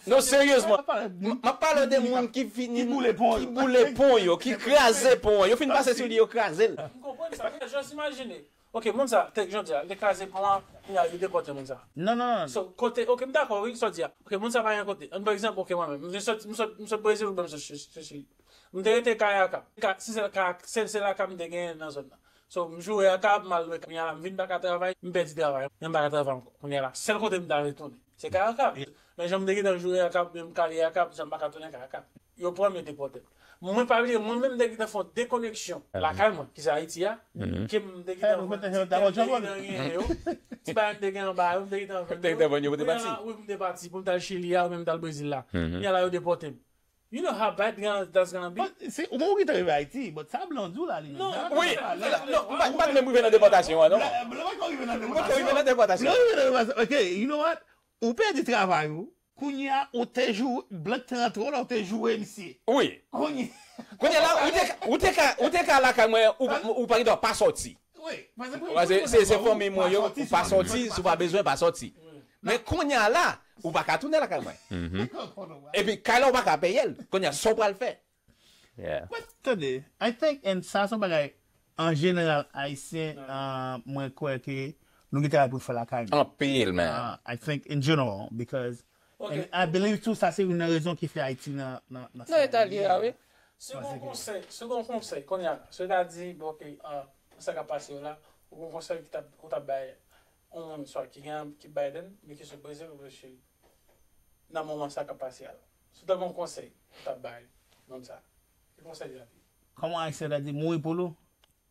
Non, seryezman. M ap pale de moun ki vini, Ki boule pon yo. Ki boule pon yo, ki kraze pon an. Yo fin pase sou li, yo kraze l. M konprann sa, men just imajine. Ok, moun sa, te, jan di a, li te kraze pon an, kounye a, li depòte moun sa. Non, non, non. So, kote, ok, m dakò, wi, sa w di a. Ok, moun sa pa gen kote. An, pa egzanp, ok, mwen menm, m sot, m sot, m sot Brezil oubyen m sot Chi- Chi- Chili. M te rete Kayaka. Ka- Se sèl Kayaka, se, se la ka m te genyen nan zòn nan. So, m joure ak kab, m al lwe kab. Kounye a la, m vin pa ka travay, m pèdi travay. Men m pa ka travay ankò. Kounye a la, sèl kote m ta retounen, se kay ak kab. Men jan m te gentan joure ak kab, men m kale ak kab, sa m pa ka tounen kay ak kab. Yo pran m, yo depòte m. Mwen pa bliye, mwen menm m te gentan fè yon dekoneksyon lakay mwen, ki se Ayiti a, ke m te gentan fè, ti tè m te gentan genyen yo, ti bagay m te genyen anba yo, m te gentan vann yo. Te gentan vann yo pou te pati. Wi, pou m te pati, pou m t al Chili a, oubyen m t al Brezil la. Kounye a la, yo depòte m. You know how bad gonna, that's gonna be? But, se, ou mwen ki te rive Ayiti, but sa blan di w la, li menm. Non, wi, non, m pa, m pa t menm rive nan depòtasyon an, non. Blan pa ka rive nan depòtasyon. M pa t rive nan depòtasyon. Blan rive nan depòtasyon. Ok, you know what? Ou pèdi travay ou. Kounye a, ou te jou, blan te rantre w la, ou te joure misye. Wi. Kounye Kounye a la, ou te, ou te ka, ou te ka lakay mwen, ou, ou pa gen dwa pa sòti. Wi, paske se, se fanmi mwen yo, ou pa sòti, si w pa bezwen, pa sòti. Men kounye a la, ou pa ka tounen lakay mwen. Epi kay la, ou pa ka peye l. Kounye a, sa w pral fè? Yeah. But tande, I think, and sa se yon bagay, an jeneral, Ayisyen, uh, mwen kwè ke nou gen travay pou fè lakay nou. Anpil, man. Uh, I think, in general, because, and I believe too, sa se youn nan rezon ki fè Ayiti nan, nan, nan sa li ye a, wi. Si w gen yon konsèy, si w gen yon konsèy, kounye a, si w ta di, bon, ok, uh, sa k ap pase yo la, ou gen yon konsèy ki t ap, ou t ap bay yon moun swa ki gen, ki Biden, men ki sot Brezil, oubyen Chili, nan moman sa k ap pase a la. Si w ta gen yon konsèy, ou t ap bay moun sa. Ki konsèy li ap ye? Kòman Ayisyen ta di, mouri pou nou?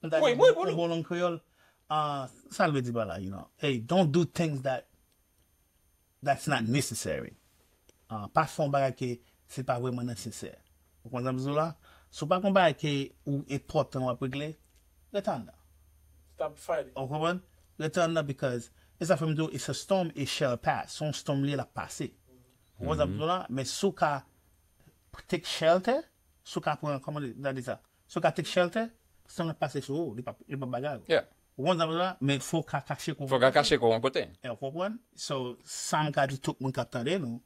Wi, mouri pou nou. Bon lang kreyòl, uh, sa l vle di pa la, you know. Hey, don't do things that that's not necessary. Uh, pa fè yon bagay ke se pa vrèman nesesè. Ou konprann sa m di w la? Si w pa gen yon bagay ke ou enpòtan w ap regle, rete anndan. Stop fighting. Ou konprann? Rete anndan because e sa fè m di w, it's a storm, it shall pass. Se yon storm li ye, l ap pase. Ou konprann sa m di w la? Men si w ka take shelter, si w ka pran, kòman ta di sa? Si w ka take shelter, storm nan ap pase sou ou, li p ap, li p ap bagay ou. Yeah. Ou konprann sa m di w la? Men fò w ka kache kò w. Fò w ka kache kò w yon kote. Ou konprann? So, sa m ka di tout moun k ap tande nou,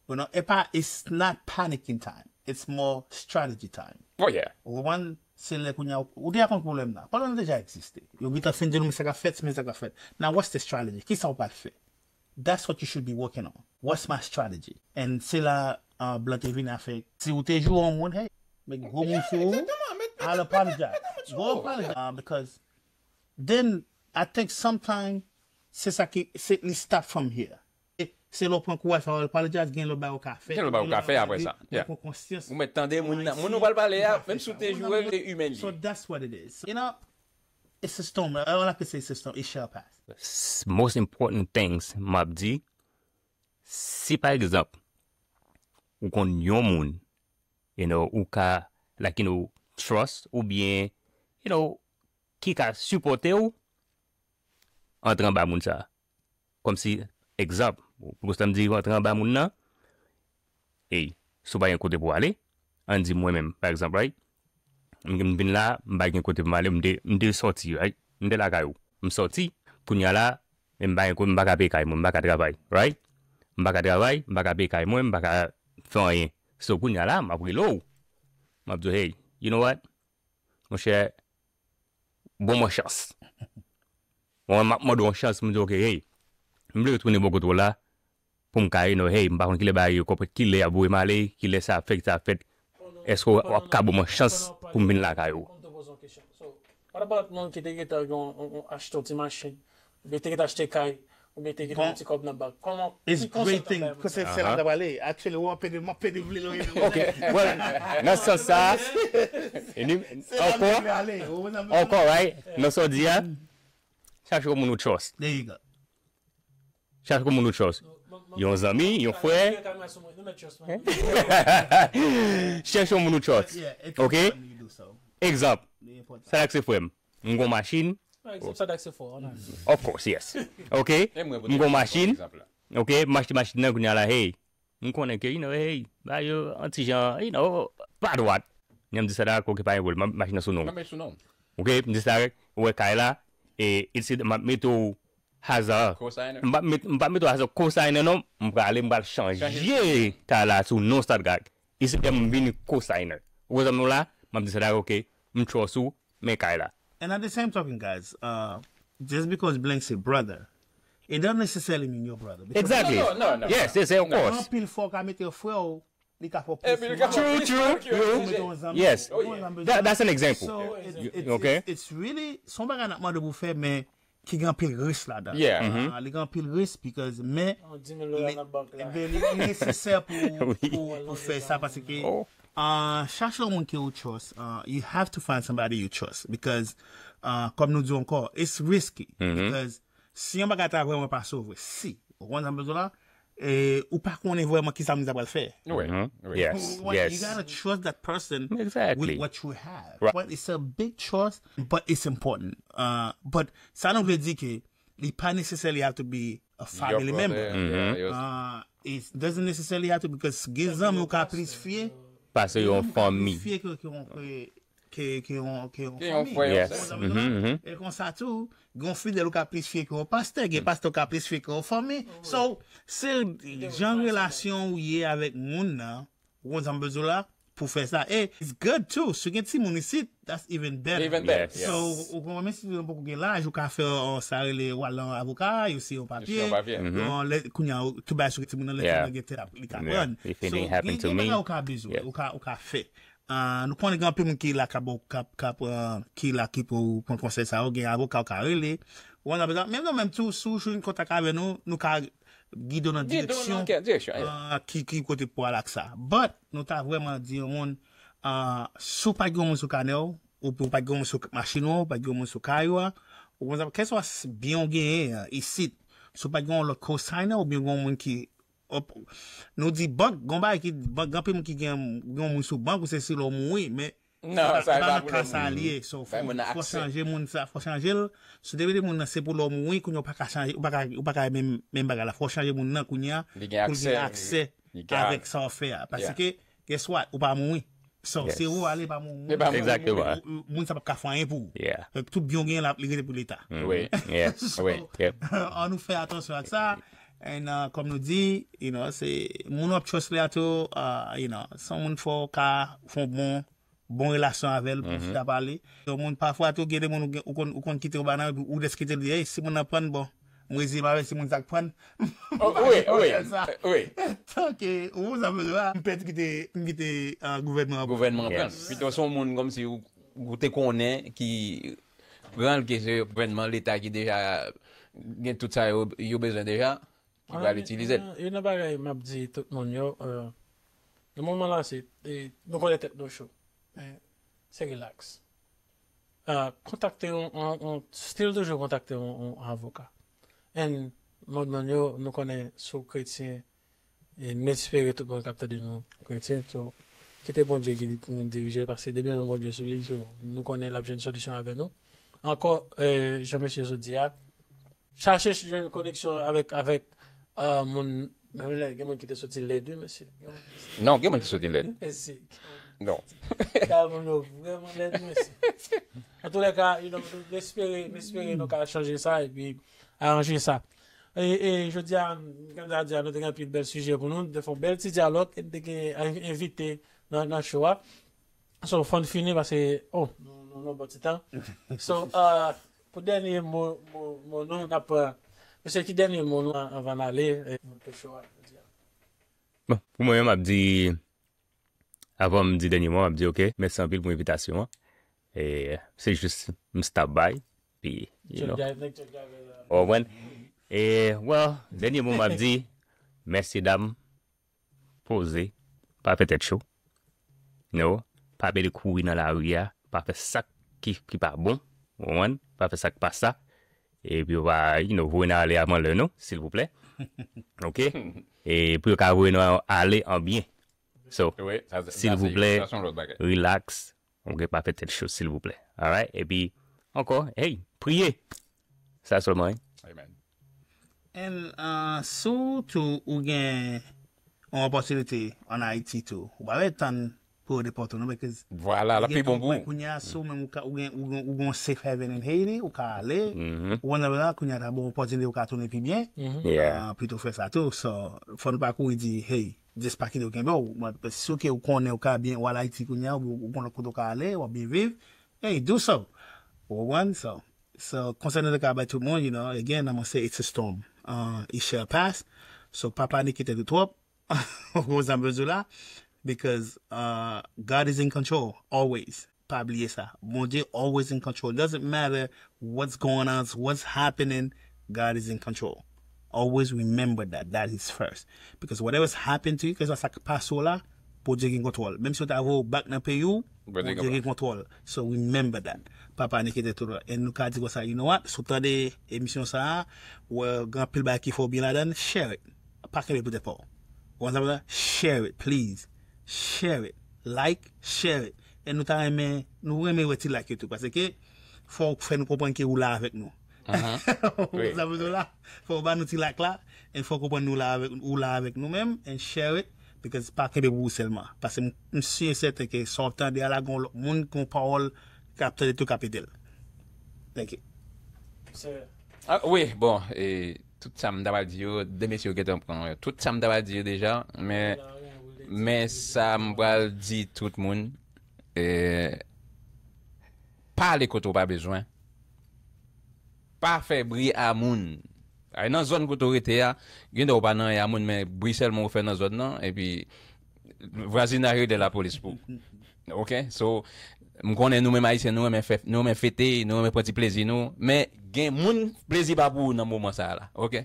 you know, e pa, it's not panicking time. It's more strategy time. Oh yeah. Ou konprann? Se lè kounye a, ou deja konn pwoblèm nan. Pwoblèm nan deja egziste. Yo gentan fin di nou, men sa k ap fèt, men sa k ap fèt. Now, what's the strategy? Kisa w pral fè? That's what you should be working on. What's my strategy? And se la, uh, blan te vini avèk, si ou te joure yon moun, hey, met gwo mo sou ou, I'll apologize. Go apologize. Uh, because then I think sometimes se sa ki, se, li start from here. Se lè w pran kouraj, fè w apologize, gen lòt bagay ou ka fè. Gen lòt bagay ou ka fè apre sa. Yeah. Ou mèt tande moun nan, moun ou pral pale a, menm si w te joure l, li te imilye. So that's what it is. You know, it's a storm. All I can say, it's a storm. It shall pass. Most important things m ap di, si pa egzanp, ou konn yon moun, you know, ou ka, like, you know, trust, oubyen, you know, ki ka sipòte w, antre anba moun sa. Kòmsi, egzanp, pou sa m di antre anba moun nan, ey, si w pa gen kote pou w ale, ann di mwen menm, pa egzanp, right? M, m vin la, m pa gen kote pou m ale, m te, m te sòti, right? M te lakay ou. M sòti, kounye a la, men m pa gen kote, m pa ka peye kay mwen, m pa ka travay, right? M pa ka travay, m pa ka peye kay mwen, m pa ka fè anyen. So, kounye a la, m ap rele w. M ap di w, hey, you know what? Monchè, bon mwen chans. Mwen, m ap mande w yon chans, m di, ok, hey, m vle retounen bò kote w la, pou m ka, you know, hey, m pa konn kilè bagay yo, konprann kilè y ap voye m ale, kilè sa ap fèt, sa ap fèt. Èske w ap ka ban mwen chans pou m vin lakay ou? What about moun ki te gentan gen yon, yon, yon achte yon ti machin, oubyen te gentan achte kay, oubyen te gentan yon ti kòb nan bank? Kòman, ki konsèy w ta bay moun sa? Se la m ta prale. Actually, w ap pede, m ap pede vle lwen. Ok, well, nan sans sa, ankò, ankò, right? Nan sa w di a, chache yon moun ou trust. There you go. Chache yon moun ou trust. Yon zanmi, yon frè. Chache yon moun ou trust. Ok? Egzanp, Sadak se frè m. M gon machin. Of course, yes. Ok? M gon machin. Ok? M achte machin nan, kounye a la, hey. M konnen ke, you know, hey, bagay yo, an ti jan, you know, pa dwat. Kounye a m di Sadak, ok, pa gen pwoblèm, machin nan sou non. Ok? M di Sadak, ou wè kay la, e, m ap mete w as a, m pa met, m pa met w as a cosigner non, m prale, m pral chanje kay la sou non Sadrac. E se lè m vini cosigner. Ou konprann nou la, m ap di Sadrac, ok, m trust ou, men kay la. And at the same token, guys, uh, just because blank se brother, it doesn't necessarily mean your brother. Exactly. No, no, no. Yes, yes, of course. Anpil fwa w ka mete frè w li ka fè w plis mal. True, true, true. Yes. That, that's an example. So, it, it's, okay, it's, it's really, se yon bagay n ap mande pou fè, men ki gen anpil risk ladan. Yeah. Ah, li gen anpil risk because, men, li, li nesesè pou, pou, pou fè sa paske, ah, chache yon moun ke ou trust. Ah, you have to find somebody you trust because, ah, kòm nou di ankò, it's risky. Because si yon bagay ta vrèman pase w vre, si, ou konn sa m bezwen la, e, ou pa konnen vrèman ki sa moun sa pral fè. Wi, wi. Yes, you gotta trust that person with what you have. Right. But it's a big trust, but it's important. Uh, but sa nou vle di ke li pa necessarily have to be a family member. Uh, it doesn't necessarily have to because gen zanmi ou ka plis fye. Pase yon fanmi. Fye ke, ke, ke, ke yon, ke yon fanmi. Yes. E konsa tou, gen yon fidèl ou ka plis fye ke yon pastè, gen pastè ou ka plis fye ke yon fanmi. So, se jan relasyon ou ye avèk moun nan, ou konn sa m bezwen la, pou fè sa. E, it's good too. Si w gen timoun isit, that's even better. Even better, yes. So, ou konn menm si w poko gen laj, ou ka fè, uh, sa rele w al nan avoka, yo si yon papye. Yo si yon papye. Bon, lè, kounye a, tout bagay sou timoun nan, lè timoun nan gen tèt, li ka prann. So, gen, gen bagay ou ka bezwen, ou ka, ou ka fè. Ah, nou konnen gen anpil moun ki la k ap, k ap, k ap, ah, ki la ki pou pran konsèy sa yo, gen avoka ou ka rele. Ou konn sa m bezwen la, menm nou menm tou, si w jwenn kontak avè nou, nou ka gide w nan direksyon, ah, ki, ki kote pou al ak sa. But, nou ta vrèman di yon moun, ah, si w pa gen yon moun sou kanè w, oubyen w pa gen yon moun sou machin ou, w pa gen yon moun sou kay ou a, ou konn sa, kèlkeswa byen w genyen, ah, isit, si w pa gen yon lòt co-signer oubyen gen yon moun ki, nou di bank, gen yon bagay ki, bank, gen anpil moun ki gen, gen yon moun sou bank ou se si lè w mouri, men Non, sa e pa nan ka sa li ye. So, fò, fò chanje moun sa, fò chanje l. Si w te mete moun nan, se pou lè w mouri, kounye a ou pa ka chanje, ou pa ka, ou pa ka menm, menm bagay la. Fò chanje moun nan kounye a pou l gen aksè avèk sa w fè a. Paske, guess what? Ou pa mouri. So, se ou ale pa mouri. Exactement. Moun sa p ap ka fè anyen pou ou. Tout byen w genyen la, li rete pou Leta. So, ann nou fè atansyon ak sa. And, uh, kòm nou di, you know, se moun w ap trust la tou, uh, you know, se yon moun fò w ka fè yon bon bon relasyon avè l, pou chita pale. Yon moun, pafwa tou, gen de moun ou gen, ou konn, ou konn kite yon bagay nan, epi ou jis kite l di, "Ey, si moun nan prann, bon, m reziye m avè l, si moun sa k prann." Wi, wi, wi. Tanke, ou sa vle la, m pèdi kite, m kite, ah, gouvènman an pran. Gouvènman an pran. Pito se yon moun kòmsi ou, ou te konnen ki pran l, ke se gouvènman, Leta ki deja gen tout sa yo, yo bezwen deja. Ki pral itilize l. Youn nan bagay m ap di tout moun yo, euh, nan moman la, se, e, nou konnen tèt nou cho. Men, se relax. Ah, kontakte yon, yon, yon, still toujou kontakte yon, yon avoka. And, moun, moun yo, nou konnen si w kretyen, e m espere tout moun k ap tande nou kretyen, so, kite Bondye ki pou nou dirije, paske depi nou Bondye sou li, so, nou konnen l ap jwenn solisyon avè nou. Ankò, e, jan mesye yo di a, chache jwenn koneksyon avèk, avèk, ah, moun, menm lè gen moun ki te soti lèd, wi, mesye. Non, gen moun ki soti lèd. Mesye. Non. Ka moun yo vrèman lèd, mesye. Antoulèka, you know, nou espere, nou espere nou ka chanje sa epi aranje sa. E, e jodi a, kòm sa di a, nou te gen anpil bèl sijè pou nou, nou te fè yon bèl ti dyalòg, e nou te gen en-, envite nan, nan show a. So, fò n fini paske, oh, nou, nou, nou bon ti tan. So, uh, pou dènye mo, mo, mo nou, n ap, uh, mesye, ki dènye mo nou an-, anvan n ale, e, pou show a, jodi a? Bon, pou mwen menm, m ap di, avan m di dènye mo, m ap di, ok, mèsi anpil pou envitasyon an. E se jis, m stop by, pi, you know. Ou konprann? E, well, dènye mo, m ap di, mèsi dam, poze, pa fè tèt cho. No, pa pede kouri nan lari a, pa fè sa k ki, ki pa bon, ou konprann? Pa fè sa k pa sa. Epi w pa, you know, voye n ale avan lè non, silvouplè. Ok? E pou yo ka voye nou ale an byen. So, silvouplè, relax. Ok, pa fè tèt cho, silvouplè. Alright? Epi, ankò, hey, priye. Sa sèlman, wi. Amen. And, uh, si w tou ou gen yon opòtinite an Ayiti tou, ou pa vle tann pou yo depòte w non, because vwala, l ap pi bon pou ou. Kounye a, si w menm ou ka, ou gen, ou gen, ou gen yon safe haven in Haiti, ou ka ale, ou konn sa m vle di la, kounye a ta bon opòtinite ou ka tounen pi byen, ah, pito fè sa tou. So, fò n pa kouri di, hey, jis pa kite yo kenbe w. Mwen, si w ke ou konnen ou ka byen, ou al Ayiti kounye a, ou, ou konnen kote ou ka ale, w ap byen viv, hey, do so. Ou konprann? So, So, konsèy nou te ka bay tout moun, you know, again, I'm gonna say it's a storm. Uh, it shall pass. So, pa panike tèt ou twòp. Ou konn sa m bezwen la. Because uh, God is in control always. Pa bliye sa. Bondye always in control. Doesn't matter what's going on, what's happening, God is in control. Always remember that. That is first. Because whatever's happened to you, keswa sa k pase w la, Bondye gen kontwòl. Menm si yo ta voye w back nan peyi w, Bondye gen kontwòl. So remember that. Pa panike tèt ou. E nou ka di konsa, you know what? Si w tande emisyon sa a, w wè gen anpil bagay ki fè w byen ladan, share it. Pa kenbe pou tèt pa w. Ou konn sa m di la? Share it, please. Share it. Like, share it. E nou ta renmen, nou renmen wè ti like yo tou. Paske fò w fè nou konprann ke ou la avèk nou. Sa vle di w la. Fò w ba nou ti like la. E fò w konprann nou la avèk, ou la avèk nou menm. And share it. Because pa kenbe pou ou sèlman. Paske m, m si e sèten ke sa w ap tande a la, gon lòt moun, gon pawòl k ap tande tou k ap ede l. Thank you. Ah, wi, bon, e, tout sa m ta pral di yo, de mesye yo gentan pran yo. Tout sa m ta pral di yo deja, men, men sa m pral di tout moun, e, pa ale kote w pa bezwen. Pa fè bri a moun. Ay, nan zòn kote w rete a, gen de w pa nan anyen a moun, men bri sèlman w fè nan zòn nan, epi vwazinaj rele lapolis pou. Ok, so, m konnen nou menm Ayisyen, nou renmen fè, nou renmen fete, nou renmen pran ti plezi nou, men gen moun plezi pa pou ou nan moman sa a la, ok?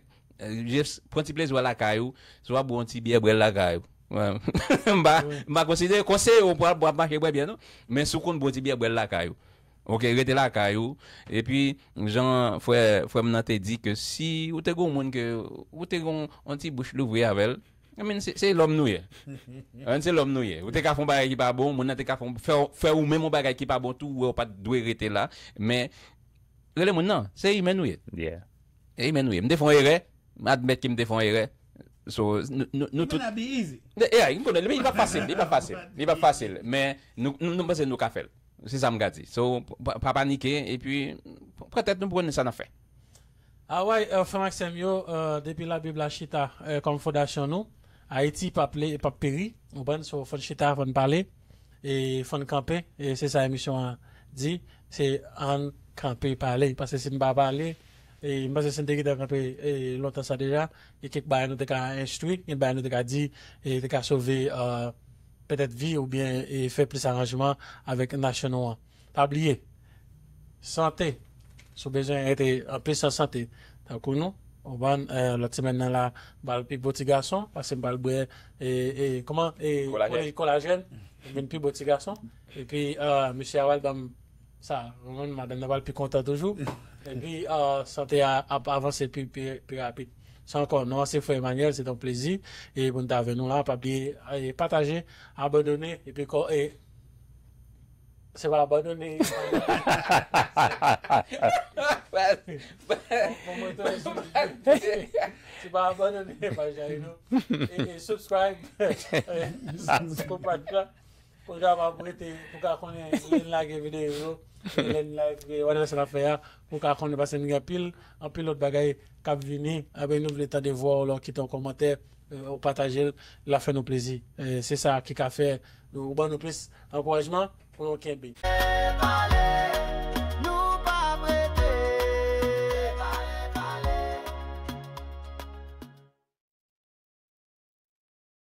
Just pran ti plezi w lakay ou, si w ap bwè yon ti byè, bwè l lakay ou. M pa, m pa konsidere konseye w pou w ap mache bwè byè non, men si w konn bwè yon ti byè, bwè l lakay ou. Ok, rete lakay ou. Epi, jan frè, frè m nan te di ke si ou te gen yon moun ke, ou te gen yon ti bouch louvri avè l, I mean, se, se lòm nou ye. I mean, se lòm nou ye. Ou te ka fè yon bagay ki pa bon, moun nan te ka fè, fè, fè ou menm yon bagay ki pa bon tou, ou wè ou pa t dwe rete la. Men, rele moun nan, se imen nou ye. Yeah. Se imen nou ye. M te fè yon erè, m admèt ke m te fè yon erè. So, nou, nou, nou tout. Be easy. Yeah, m konnen, men li pa fasil, li pa fasil, li pa fasil. Men, nou, nou, nou panse nou ka fè l. Se sa m ka di. So, pa, pa panike, epi, pran tèt nou pou konnen sa n ap fè. Alright, uh, frè Maxime yo, uh, depi Labib la chita uh, kòm fondasyon nou, Ayiti p ap le, p ap peri, ou konprann, so fò n chita, fò n pale, e fò n kanpe, e se sa emisyon an di, se ann kanpe pale, paske si n pa pale, e m panse si n te gentan kanpe e, lontan sa deja, gen kèk bagay nou te ka enstwi, gen bagay nou te ka di, e te ka sove uh, petèt vi oubyen e fè plis aranjman avèk nasyon nou an. Pa bliye, sante. Si w bezwen rete anplis an sante, tankou nou, ou konprann, lòt semèn nan la, m pral pi bo ti gason, paske m pral bwè, e, e, kòman, e, kolajen, m vin pi bo ti gason. Epi, mesye a pral ban m sa, ou konprann, madanm nan pral pi kontan toujou. Epi, sante a ap avanse pi, pi, pi rapid. Sa ankò, non an se frè Emmanuel, se t yon plezi e pou n t avè nou la. Pa bliye e pataje, abandone, epi kò, e, se pa abandone. Se pa abandone paj la, you know. E, e subscribe. Pou paj la. Pou ka pa prete, pou ka konnen lè n lage videyo yo, lè n lage whatever sa n ap fè a, pou ka konnen paske n gen anpil, anpil lòt bagay k ap vini. Apre nou vle tande vwa w lè w kite yon kòmantè, ou pataje l, l ap fè nou plezi. Se sa ki ka fè ou ban nou plis ankourajman pou nou kenbe.